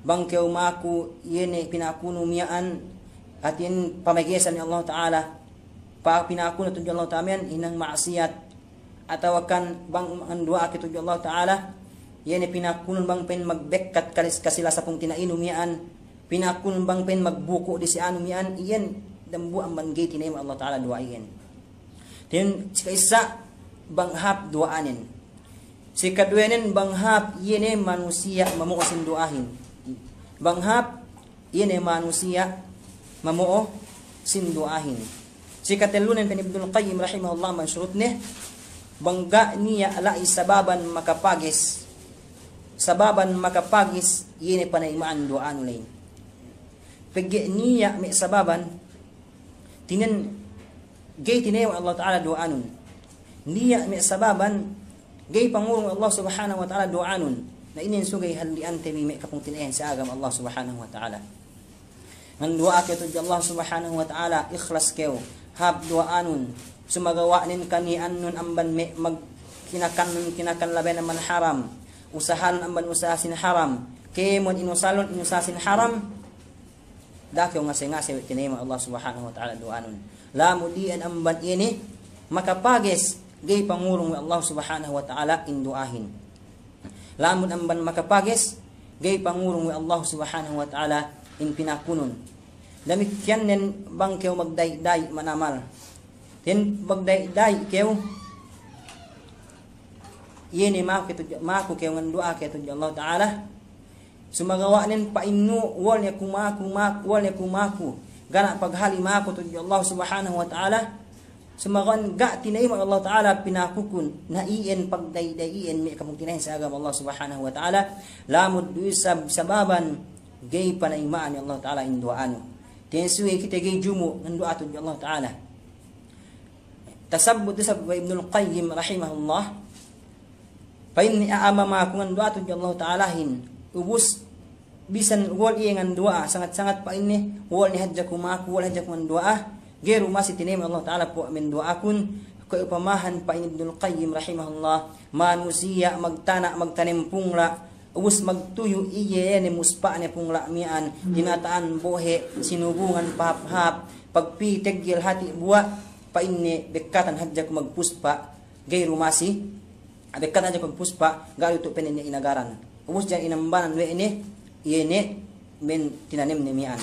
Bang kew maku iye ne pinakunu miya'an, hātinen pamagesan Allah Ta'ala. Pa pinakunu tudju Allah Ta'ala miya'an hinang ma'asiyat. Atawa kan bang manganduwa'a ke tudju Allah Ta'ala, iye ne pinakunun bang pa'in magbekkat kalis-, kasila sapung tina'inu miya'an, pinakunun bang pa'in magbuku' disi anu miya'an, iyan dambuwa' amban ga'i tinayima' Allah Ta'ala duwa'a iyan. Ten si ka'issa' bang hāp duwa'anen. Si kaduwenen bang hāp iye ne manusiya' mamo'o sin duwa'ahin. Bang hāp iye ne manusiya' mamo'o sin duwa'ahin. Si katellunen pa'in Ibnul Qayyim rahimahullah amban surutne, bang ga' niya' la'i sababan makapages, sababan makapages iye ne panayima'an duwa'anu ley. Pegge' niya' me' sababan, hātinen ga'i tinayima' Allah Ta'ala duwa'anun. Niya' me' sababan, ga'i pangurung Allah Subhanahu wa Ta'ala duwa'anun. Na inin sugey halli'ante bi me' kapungtina'ihan si agama Allah Subhanahu wa Ta'ala. Nganduwa'a kew tudju Allah Subhanahu wa Ta'ala, ikhlas kew, hāp duwa'anun, sumagawa'nen kaniya'annun amban me' magkinakannun kinakan labeyan amban haram, usahanun amban usaha sin haram, kēmon inusalun inusaha sin haram, da'a kew ngase-ngase we' tinayima' Allah Subhanahu wa Ta'ala duwa'anun. Lamud iyan amban iye ne makapages, ga'i pangurung we' Allah Subhanahu wa Ta'ala in duwa'ahin. Lamud amban makapages, ga'i pangurung we' Allah Subhanahu wa Ta'ala in pinakunun. Damikkiyan nen bang kew magdayi'-dayi' manamal. Ten magdayi'-dayi' kew, iye ne maku ke tudju, maku kew nganduwa'a ke tudju Allah Ta'ala. Sumagawa'nen pa'innu, wal ne ku maku, mak-, wal ne ku maku. Ga' ne paghali maku tudju Allah Subhanahu wa Ta'ala. Sumagawa' ga' tinayima' Allah Ta'ala pinakukun, na iyan pagdayi'-dayi' iyan me' kapungtina'ihan si agama Allah Subhanahu wa Ta'ala, lamud du isab sababan ga'i panayima'an Allah Ta'ala in duwa'anu. Ten suwe kite ga'i jumu' nganduwa'a tudju Allah Ta'ala. Tasabbut isab we' Ibnul Qayyim rahimahullah, pa'inne a'a mamaku nganduwa'a tudju Allah Ta'alahin, ubus bisan wal iye nganduwa'a, sangat-sangat pa'inne, wal ne hadja ku maku, wal hadja ku nganduwa'a, ga'i du masi tinayima' Allah Ta'ala pu' amin duwa'akun, kuwe' upamahan pa'in Ibnul Qayyim rahimahullah, manusiya' magtana', magtanem pungla', ubus magtuyu' iye ne muspa'ne pungla' miya'an, tinata'an bohe', sinubungan pahāp-hāp, pagpī teggel hati' buwa', pa'inne bekkatan hadja ku magpuspa', ga'i du masi, bekkatan hadja ku magpuspa', ga' du tu' pa'inne inagaran. Ubus jan inambanan we' ne, iye ne, me' tinanemne miya'an.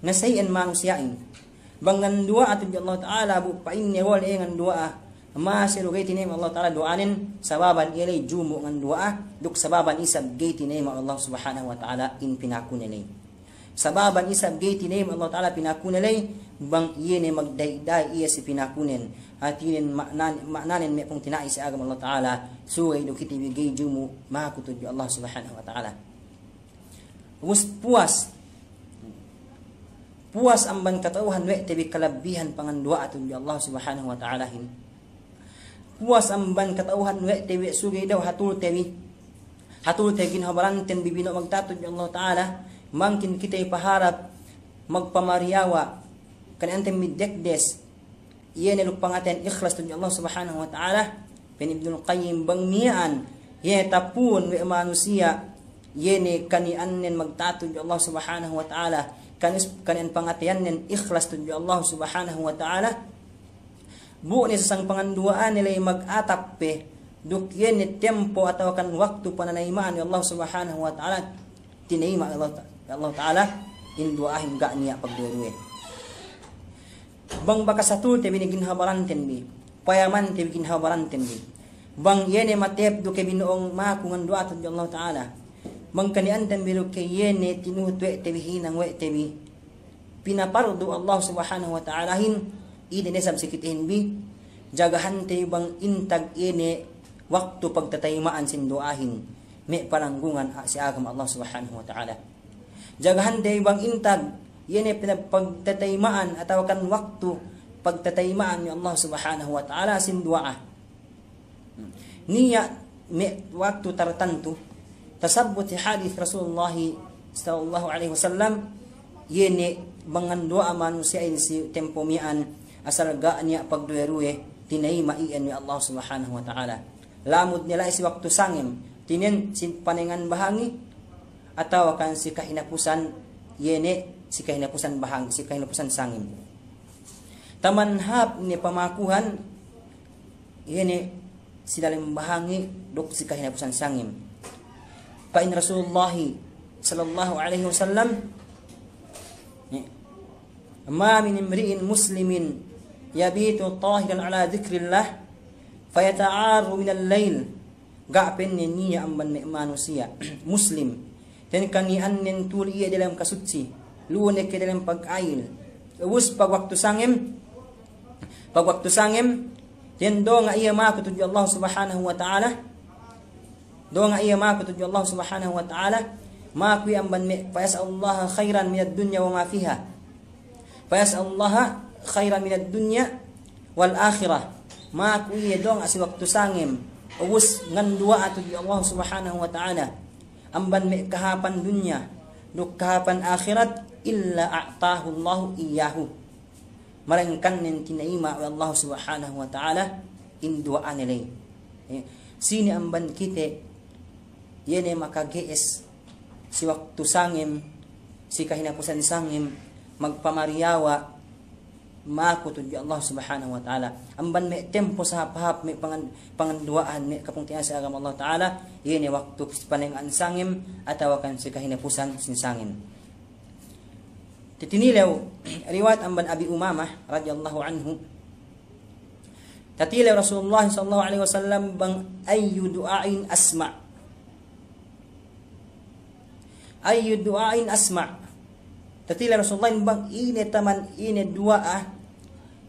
Na sa iyan manusiya'in. Bang nganduwa'a tudju Allah Ta'ala bu pa'inne wal ne nganduwa'a. Masi du ga'i tinayima' Allah Ta'ala duwa'anen, sababan iye ley jumu' nganduwa'a, duk sababan isab ga'i tinayima' Allah Subhanahu wa Ta'ala in pinakune ley. Sababan isab ga'i tinayima' Allah Ta'ala pinakune ley, bang iye ne magdayi'-dayi' iye si pinakunen. Hātinen ma'nan-, ma'nanen me' pungtina'i si agama Allah Ta'ala, suwe du kite bi ga'i jumu' maku tudju Allah Subhanahu wa Ta'ala. Ubus puwas. Puwas amban kata'uhan we' te bi kalabbihan panganduwa'a tudju Allah Subhanahu wa Ta'alahin. Puwas amban kata'uhan we' te bi suge daw hatulte bi. Hatulte ginhawa baranten bi bino'o magta'at tudju Allah Ta'ala. Mangkin kite paharap magpamariyawa'. Kan ante mi dekdes. Iye ne duk pangateyan ikhlas tudju Allah Subhanahu wa Ta'ala, pa'in Ibnul Qayyim bang miya'an, iye tapun we' manusiya', iye ne kaniyanen magta'at tudju Allah Subhanahu wa Ta'ala, kanis-, kaniyan pangateyannen ikhlas tudju Allah Subhanahu wa Ta'ala, bu ne sasang panganduwa'ane ley magatap pe, duk iye ne tempo atawakan waktu pananayima'an we' Allah Subhanahu wa Ta'ala, tinayima' we' Allah Ta-, we' Allah Ta'ala in duwa'ahin ga' niya' pagduwe-duwe. Bang bakas hatulte bi ne ginhabaranten bi, payamante bi ginhabaranten bi. Bang iye ne matep duk ke bino'ong maku nganduwa'a tudju Allah Ta'ala. Bang kani'anten bi duk ke iye ne tinuhut we' te bi hinang we' te bi pinapardu Allah Subhanahu wa Ta'alahin, ine ne sab si kitehin bi, jagahante bang intag iye ne waktu pagtatayima'an sin duwa'ahin, me' pananggungan a-, si agama Allah Subhanahu wa Ta'ala. Jagahante bang intag iye ne pina-, pagtatayima'an atawakan waktu pagtatayima'an we' Allah Subhanahu wa Ta'ala sin duwa'a. Niya' me' waktu tartantu, tasabbut si hadis Rasulullah sallallahu alaihi wasallam, iye ne bang nganduwa'a manusiya'in si tempo miya'an asal ga' niya' pagduwe-duwe, tinayima' iyan we' Allah Subhanahu wa Ta'ala. Lamud ne la'i si waktu sangem, tinen si panengan bahangi, atawakan si kahinapusan, iye ne si kahinapusan bahangi, si kahinapusan sangem. Taman hāp ne pamakuhan, iye ne si dalem bahangi duk si kahinapusan sangem. Pa'in Rasulullah sallallahu alaihi wasallam, "Ma min imri'in muslimin yabitu tahiran ala dhikrillah fayata'arru minal layl." Ga' pa'inne niya' amban me' manusiya' muslim, ten kani'annen tuli iye dalem kasutsi, lu'u ne ke dalem pag'ayil. Ubus pag waktu sangem, pag waktu sangem, ten donga' iye maku tudju Allah Subhanahu wa Ta'ala, donga' iye maku tudju Allah Subhanahu wa Ta'ala, maku iye amban me', fayas'alullaha khairan minad dunya wa ma fiha. Fayas'alullaha khairan minad dunya wal akhirah. Maku iye donga' si waktu sangem, ubus nganduwa'a tudju Allah Subhanahu wa Ta'ala amban me' kahāpan dunya duk kahāpan ahirat, illa a'tahullahu iyyahu. Malaingkan nen tinayima' we' Allah Subhanahu wa Ta'ala in duwa'ane ley. Eh, sine amban kite iye ne makage'es si waktu sangem, si kahinapusan sangem, magpamariyawa' maku tudju Allah Subhanahu wa Ta'ala. Amban me' tempo sahāp-hāp me' pangan-, panganduwa'an me' kapungtina'ihan si agama Allah Ta'ala, iye ne waktu si panenga'an sangem, atawakan si kahinapusan sin sangem. Tatinilew riwayat amban Abi Umamah radiyallahu anhu. Tatilew Rasulullah sallallahu alaihi wasallam bang ayyu du'ain asma'. Ayyu du'ain asma'. Tatilew Rasulullah bang ine taman ine duwa'a,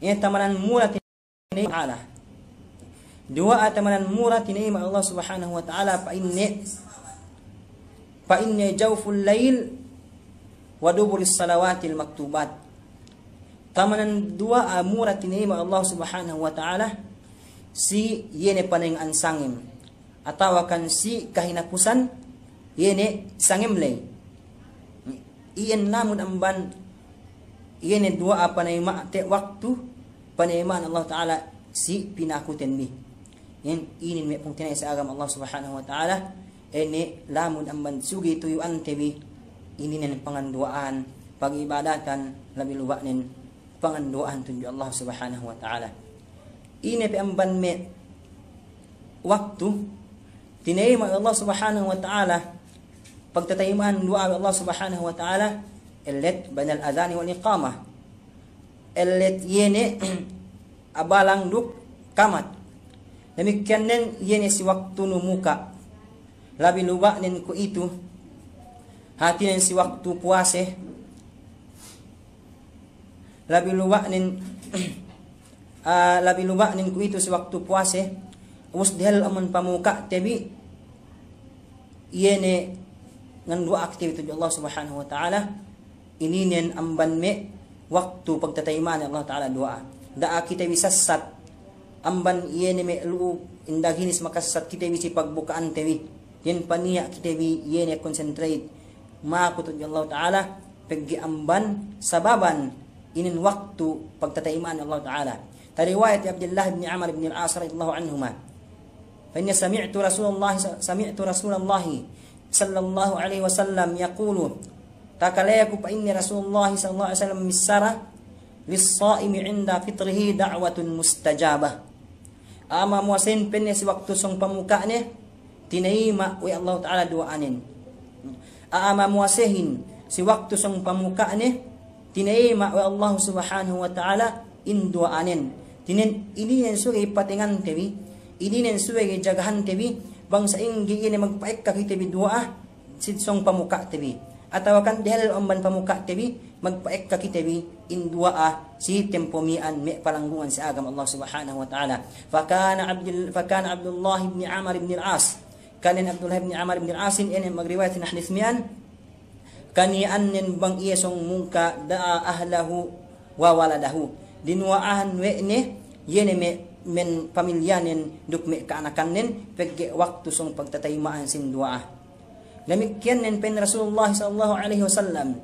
ine tamanan mura tinayima' Allah Ta'ala. Duwa'a tamanan mura tinayima' Allah Subhanahu wa Ta'ala pa'inne, pa'inne jawful layl wa duburis salawatil maktubat. Tamanan duwa'a mura tinayima' Allah Subhanahu wa Ta'ala si iye ne panenga'an sangem, atawakan si kahinapusan iye ne sangem ley. Iyan lamud amban iye ne duwa'a panayima', te waktu panayima'an Allah Ta'ala si pinakuten bi. Iyan inin me' pungtina'i si agama Allah Subhanahu wa Ta'ala, ine lamud amban sugi tuyu'ante bi, ininen panganduwa'an, pag'ibadatan, labi luba'nen panganduwa'an tudju Allah Subhanahu wa Ta'ala. Ine pe amban me' waktu tinayima' we' Allah Subhanahu wa Ta'ala, pagtatayima'an duwa'a we' Allah Subhanahu wa Ta'ala, ellet bainal adhani wal iqamah. Ellet iye ne abalang duk kamat. Damikkiyan nen iye ne si waktu numuka'. Labi luba'nen kuwe'itu, hātinen si waktu puwase, labi luba'nen, ah, labi luba'nen kuwe'itu si waktu puwase, ubus dehellu amban pamuka'te bi, iye ne nganduwa'a kite bi tudju Allah Subhanahu wa Ta'ala, ininen amban me' waktu pagtatayima'an Allah Ta'ala duwa'a. Da'a kite bi sassat amban iye ne me' lu'u indaginis makasassat kite bi si pagbuka'ante bi. Iyan paniya' kite bi iye ne concentrate maku tudju Allah Ta'ala, pegge' amban sababan inin waktu pagtatayima'an Allah Ta'ala. Tariwayat Abdullah bin Amr bin Al-As radiyallahu anhuma. Fa inni sami'tu Rasulullah, sami'tu Rasulullah sallallahu alaihi wasallam yaqulu, takaleku pa'inne Rasulullah sallallahu alaihi wasallam missara, للصائم عند فطره دعوة مستجابة. A'a mamuwasehin pa'inne si waktu sōng pamuka'ne, tinayima' we' Allahu Ta'ala duwa'anen. A'a mamuwasehin si waktu sōng pamuka'ne, tinayima' we' Allahu Subhanahu wa Ta'ala in duwa'anen. Tinen inin subey patengante bi, inin subey jagahante bi, bang sa'ingge iye ne magpa'ekka kite bi duwa'a, si sōng pamuka'te bi. Atawakan dehellu amban pamuka'te bi, magpa'ekka kite bi in duwa'a si tempo miya'an me' palanggungan si agama Allah Subhanahu wa Ta'ala. فكان عبد ال-، فكان عبد الله بن عمرو بن العاص. Kanen Abdullah ibn Amr ibn al-Asin, ine magriwayat sin hadis miya'an, kaniya'annen bang iye sōng mungka' دعا أهله وولده. Dinuwa'ahan we' ne, iye ne me', me' pamilyanen duk me' ka'anakannen, pegge' waktu sōng pagtatayima'an sin duwa'a. Damikkiyan nen pa'in Rasulullah sallallahu alaihi wasallam,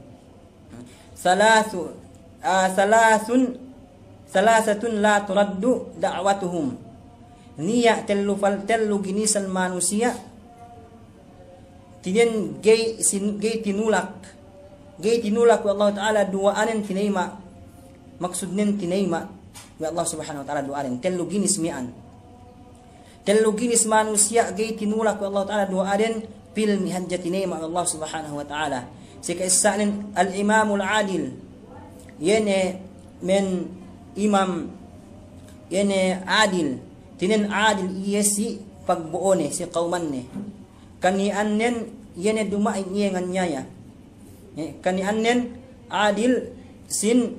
ثلاث، ah, ثلاث، ثلاثة لا ترد دعوتهم. Niya' tellu fal-, tellu ginisan manusiya', tinen ga'i sin-, ga'i tinulak, ga'i tinulak we' Allahu Ta'ala duwa'anen tinayima', maksudnen tinayima' we' Allah Subhanahu wa Ta'ala duwa'anen, tellu ginis miya'an. Tellu ginis manusiya' ga'i tinulak we' Allahu Ta'ala duwa'aden, pilmi hadja tinayima' we' Allah Subhanahu wa Ta'ala. Si ka'issa'nen al-imamul adil. Iye ne me' imam, iye ne adil. Tinen adil iye si pagbo'one, si kawmanne. Kaniya'annen iye ne duma'in iye nganyaya. Eh, kaniya'annen adil sin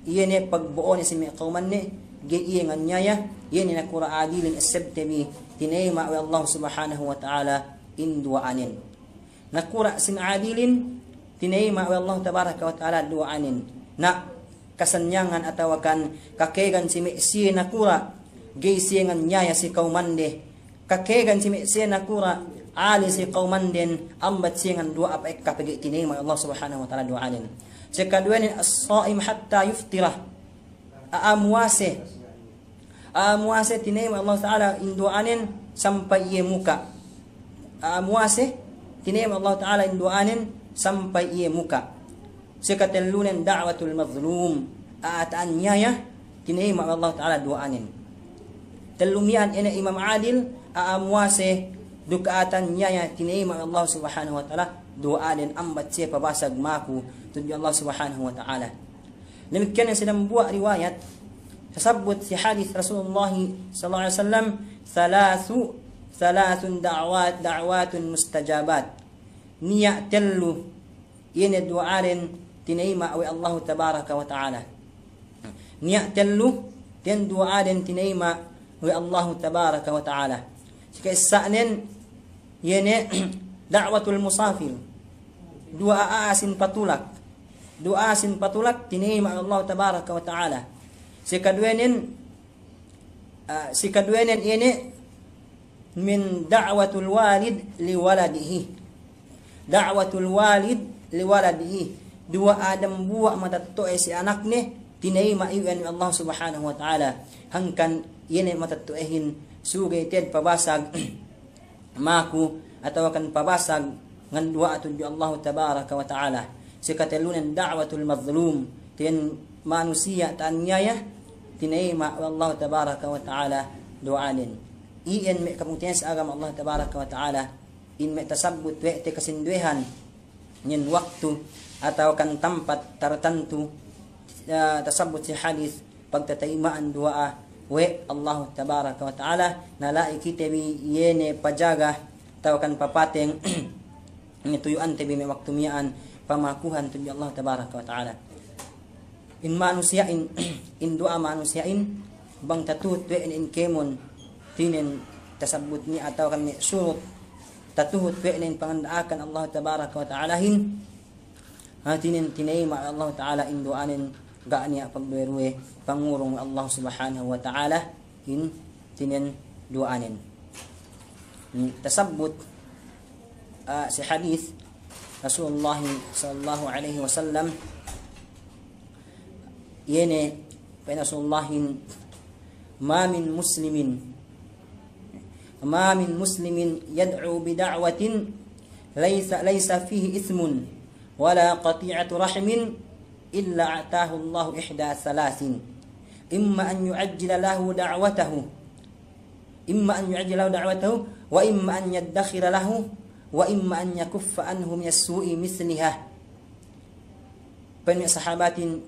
iye ne pagbo'one si me' kawmanne, ga'i iye nganyaya, iye ne nakura' adilin essebte bi, tinayima' we' Allah Subhanahu wa Ta'ala in duwa'anen. Nakura' sin adilin, tinayima' we' Allah Tabaraka wa Ta'ala duwa'anen. Na kasanyangan atawakan kakegan si me' siye nakura', ga'i siye nganyaya si kawmande, kakegan si me' siye nakura' ali si kawmanden, ambat siye nganduwa'a pa'ekka pegge' tinayima' Allah Subhanahu wa Ta'ala duwa'anen. Sikaduwenen, الصائم حتى يفطر. A'a muwase. A'a muwase tinayima' Allah Ta'ala in duwa'anen sampay iye muka'. A'a muwase tinayima' Allah Ta'ala in duwa'anen sampay iye muka'. Sikatellunen, دعوة المظلوم. A'a ta'aniyaya, tinayima' we' Allah Ta'ala duwa'anen. Tellu miya'an, ine imam adil, a'a muwase, duk a'a ta'aniyaya, tinayima' we' Allah Subhanahu wa Ta'ala duwa'anen, ambat siye pabasag maku tudju Allah Subhanahu wa Ta'ala. Damikkiyan si dambuwa' riwayat, tasabbut si hadis Rasulullah sallallahu alaihi wasallam, ثلاث، ثلاث دعوات، دعوات مستجابات. Niya' tellu iye ne duwa'aden tinayima' we' Allahu Tabaraka wa Ta'ala. Niya' tellu, ten duwa'aden tinayima' we' Allahu Tabaraka wa Ta'ala. Sika'issa'nen, iye ne دعوة المسافر. Duwa'a a'a sin patulak. Duwa'a a'a sin patulak, tinayima' we' Allahu Tabaraka wa Ta'ala. Sikaduwenen, ah, sikaduwenen iye ne من دعوة الوالد لولده. دعوة الوالد لولده. Duwa'a dambuwa' matetto'e si anakne, tinayima' iyan we' Allah Subhanahu wa Ta'ala. Hangkan iye ne matetto'ehin sugey te'ed pabasag maku, atawakan pabasag nganduwa'a tudju Allahu Tabaraka wa Ta'ala. Sikatellunen, دعوة المظلوم. Ten manusiya' ta'aniyaya, tinayima' we' Allahu Tabaraka wa Ta'ala duwa'anen. Iyan me' kapungtina'ihan si agama Allah Tabaraka wa Ta'ala, in me' tasabbut we' te kasinduwehan, iyan waktu atawakan tampat tartantu, eh, tasabbut si hadis, pagtatayima'an duwa'a we' Allahu Tabaraka wa Ta'ala, na la'i kite bi iye ne pajaga atawakan papateng, tuyu'ante bi me' waktu miya'an pamakuhan tudju Allah Tabaraka wa Ta'ala. In manusiya'in, in duwa'a manusiya'in, bang tatuhut we' ne in kēmon, tinen tasabbut niya' atawakan me' surut, tatuhut we' ne in panganda'akan Allah Tabaraka wa Ta'alahin, hātinen tinayima' Allahu Ta'ala in duwa'anen, ga' niya' pagduwe-duwe pangurung Allah Subhanahu wa Ta'ala in tinen duwa'anen. Hmm, tasabbut, ah, si hadis Rasulullah sallallahu alaihi wasallam, iye ne pa'in Rasulullahin, ما من مسلم، ما من مسلم يدعو بدعوة ليس، ليس فيه إثم ولا قطيعة رحم إلا أعطاه الله إحدى ثلاث، إما أن يعجل له دعوته، إما أن يعجل له دعوته، وإما أن يدخر له، وإما أن يكف عنه من السوء مثلها. Pa'in me' sahabatin,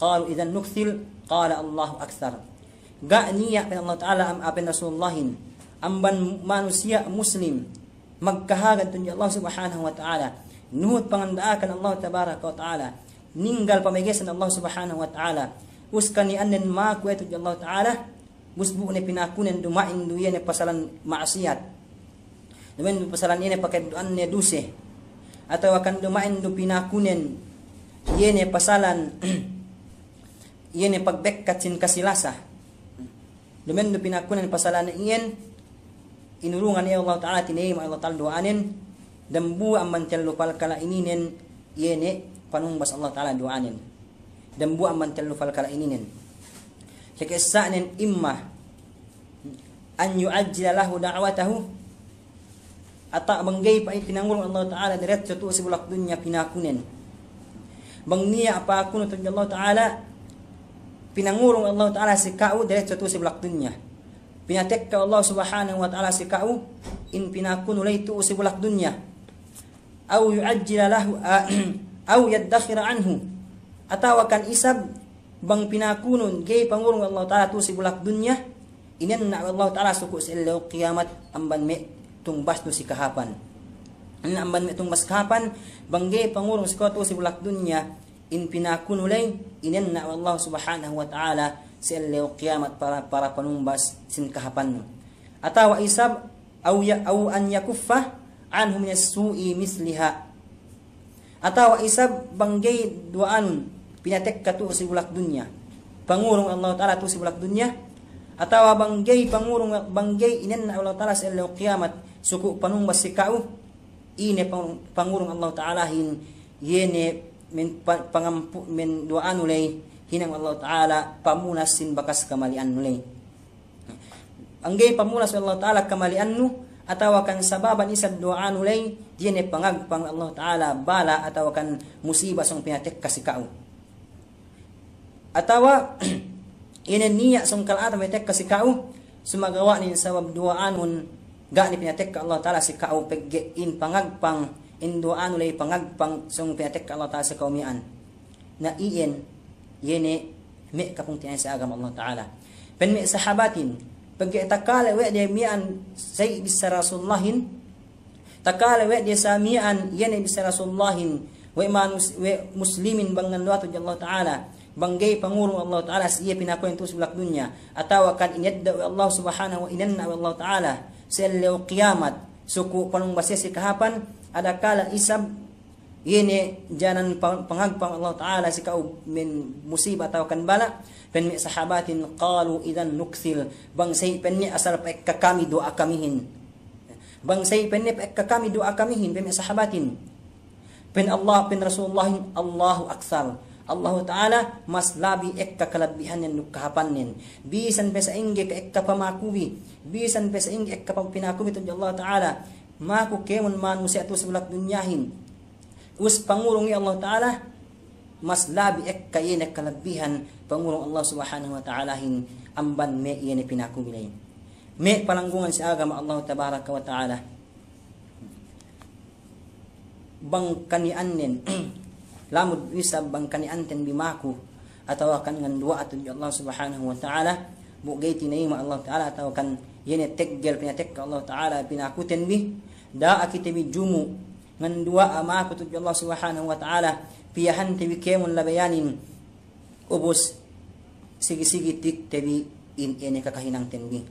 قالوا إذا نكثر، قال الله أكثر. Ga' niya' pa'in Allah Ta'ala am-, pa'in Rasulullahin, amban manusiya' muslim, magkahagad tudju Allah Subhanahu wa Ta'ala, nuhut panganda'akan Allah Tabaraka wa Ta'ala, ninggal pamegesan Allah Subhanahu wa Ta'ala, us kaniyannen maku tudju Allah Ta'ala, bus bu ne pinakunen duma'in du iye ne pasalan ma'asiyat, duma'in du pasalan iye ne paka'eddo'anne duse, atawa kan duma'in du pinakunen iye ne pasalan iye ne pagbekkat sin kasilasa. Duma'in du pinakunen pasalan iyan, inurungan iye Allah Ta'ala, tinayima' Allah Ta'ala duwa'anen, dambuwa' amban tellu palkala' ininen iye ne panumbas Allah Ta'ala duwa'anen. Dambuwa' amban tellu palkala' ininen. Seke sa'nen, إما أن يعجل له دعوته, ata' bang ga'i pa'in pinangurung Allah Ta'ala diretso tu'u si bulak dunya pinakunen. Bang niya' pakunu tudju Allah Ta'ala, pinangurung Allah Ta'ala si ka'u diretso tu'u si bulak dunya. Pinatekka Allah Subhanahu wa Ta'ala si ka'u in pinakunu ley tu'u si bulak dunya. أو يعجل له، أو يدخر عنه. Atawa kan isab bang pinakunun ga'i pangurung Allah Ta'ala tu'u si bulak dunya, inenna' we' Allah Ta'ala suku' si ellew kiyamat amban me' tungbasnu si kahapan. Inenna' amban me' tungbas kahapan, bang ga'i pangurung si ka'u tu'u si bulak dunya, in pinakunu ley, inenna' we' Allah Subhanahu wa Ta'ala si ellew kiyamat para, para panumbas sin kahapannu. Atawa isab, أو ي-، أو أن يكف عنه من السوء مثلها. Atawa isab bang ga'i duwa'anun pinatekka tu'u si bulak dunya, pangurung Allah Ta'ala tu'u si bulak dunya, atawa bang ga'i pangurung, bang ga'i inenna' Allah Ta'ala si ellew kiyamat suku' panumbas si ka'u, ine pang-, pangurung Allah Ta'alahin, iye ne men-, pa-, pangampu-, men duwa'anu ley, hinang Allah Ta'ala pamunas sin bakas kamali'annu ley. Bang ga'i pamunas we' Allah Ta'ala kamali'annu, atawa kan sababan isab duwa'anu ley, iye ne pangagpang Allah Ta'ala bala' atawa kan musiba sōng pinatekka si ka'u. Atawa, ine niya' sōng kala'atan pinatekka si ka'u, sumagawa' nin sabab duwa'anun ga' ne pinatekka Allah Ta'ala si ka'u pegge' in pangagpang, in duwa'anu ley pangagpang sōng pinatekka Allah Ta'ala si ka'u miya'an. Na iyan, iye ne me' kapungtina'ihan si agama Allah Ta'ala. Pa'in me' sahabatin, pegge' takale we' de miya'an sa'i bissā Rasulullahin, takale we' de sa miya'an iye ne bissā Rasulullahin, we' manus-, we' muslimin bang nganduwa'a tudju Allah Ta'ala, bang ga'i pangurung Allah Ta'ala si iye pinakunen tu'u si bulak dunya, atawa kan ineddo' we' Allah Subhanahu wa, inenna' we' Allah Ta'ala si ellew kiyamat suku' panumbas iye si kahapan, adakala isab iye ne janan pa-, pangagpang Allah Ta'ala si ka'u men musiba atawa kan bala', pa'in me' sahabatin, قالوا إذا نكثر, bang sa'i pa'inne asal pa'ekka kami duwa'a kamihin. Bang sa'i pa'inne pa'ekka kami duwa'a kamihin, pa'in me' sahabatin. Pa'in Allah, pa'in Rasulullahin, الله أكثر. Allahu Ta'ala mas labi ekka kalabbihannen duk kahapannen. Bisan pe sa'ingge ka'ekka pamakubi, bisan pe sa'ingge ekka pa-, pinakubi tudju Allah Ta'ala, maku kēmon manusiya' tu'u si bulak dunyahin. Us pangurung iye Allah Ta'ala, mas labi ekka iye ne kalabbihan pangurung Allah Subhanahu wa Ta'alahin amban me' iye ne pinakubi ley. Me' palanggungan si agama Allah Tabaraka wa Ta'ala. Bang kaniyannen, lamud isab bang kaniyanten bi maku, atawa kan nganduwa'a tudju Allah Subhanahu wa Ta'ala, bu ga'i tinayima' Allah Ta'ala, atawa kan iye ne teggel pinatekka Allah Ta'ala pinakuten bi, da'a kite bi jumu', nganduwa'a maku tudju Allah Subhanahu wa Ta'ala, piyahante bi kēmon labeyanin, ubus sigi-sigi tikte bi in iye ne kakahinangten bi.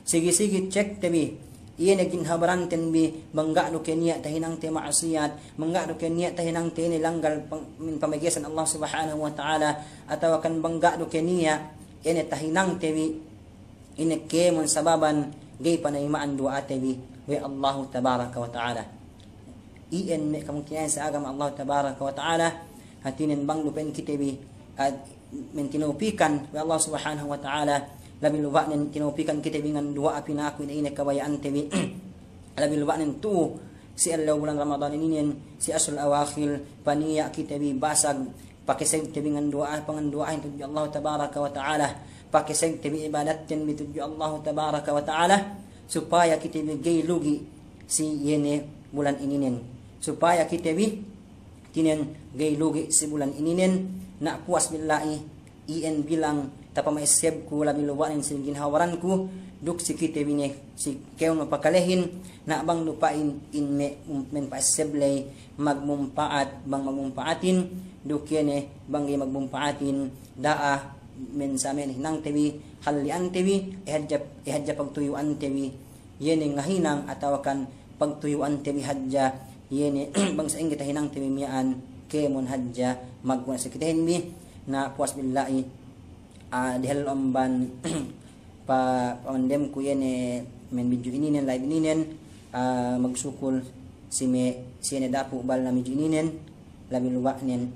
Sigi-sigi cekte bi iye ne ginhabaranten bi, bang ga' du ke niya' tahinangte ma'asiyat, bang ga' du ke niya' tahinangte iye ne langgal pang-, min pamegesan Allah Subhanahu wa Ta'ala, atawa kan bang ga' du ke niya' iye ne tahinangte bi ine kēmon sababan ga'i panayima'an duwa'ate bi we' Allahu Tabaraka wa Ta'ala. Iyan me' kamungkinanan si agama Allah Tabaraka wa Ta'ala, hātinen bang du pa'in kite bi, ah, men tinawpikan we' Allah Subhanahu wa Ta'ala, labi luba'nen tinawpikan kite bi nganduwa'a pinaku ine-ine kabaya'ante bi, labi luba'nen tu'u si ellew bulan Ramadan ininen, si ashrul awakhir, paniya' kite bi basag Pakesegte bi nganduwa'a, panganduwa'ahin tudju Allahu tabaraka wa ta'ala. Pakesegte bi ibadatten bi tudju Allahu tabaraka wa ta'ala. Supaya kite bi ga'i lugi' si iye ne bulan ininen. Supaya kite bi tinen ga'i lugi' si bulan ininen. Na puwas billahi, iyan bilang tapama'essebku labi luwa'nen si ginhawa baranku, duk si kite bi ne si kēmon mapakalehin, na bang du pa'in in me', men pa'esseb ley magmumpa'at, bang magmumpa'atin, duk iye ne bang ga'i magmumpa'atin, da'a men sa me' hinangte bi, halli'ante bi, e hadja, e hadja pagtuyu'ante bi, iye ne ngahinang atawakan pagtuyu'ante bi hadja, iye ne bang sa'ingge tahinangte bi miya'an kēmon hadja magkuna si kitehin bi. Na puwas billahi, ah, dehellu amban pa, pamandemku iye ne men bidju ininen, live ininen, ah, magsukul si me', si iye ne dapu' bal na bidju ininen, labi luwa'nen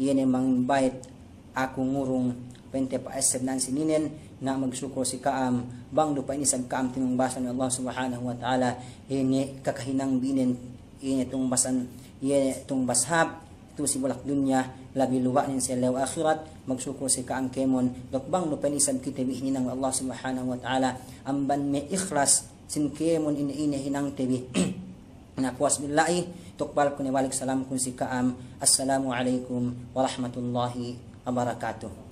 iye ne mangbayit aku ngurung pa'inte pa'esseb nan si ininen, na magsukul si ka'am, bang du pa'in isab ka'am tinumbasan we' Allah subhanahu wa ta'ala, iye ne kakahinang bi inen, iye ne tumbasan, iye ne tumbas hāp, tu si bulak dunya, labi luwa'nen si ellew ahirat, magsukul si ka'am kēmon, duk bang du pa'in isab kite bi hininang we' Allah subhanahu wa ta'ala, amban me' ikhlas, sin kēmon ine-ine hinangte bi. Na puwas billahi, tukbalku ne balik salamkun si ka'am. Assalamu alaikum warahmatullahi wabarakatuh.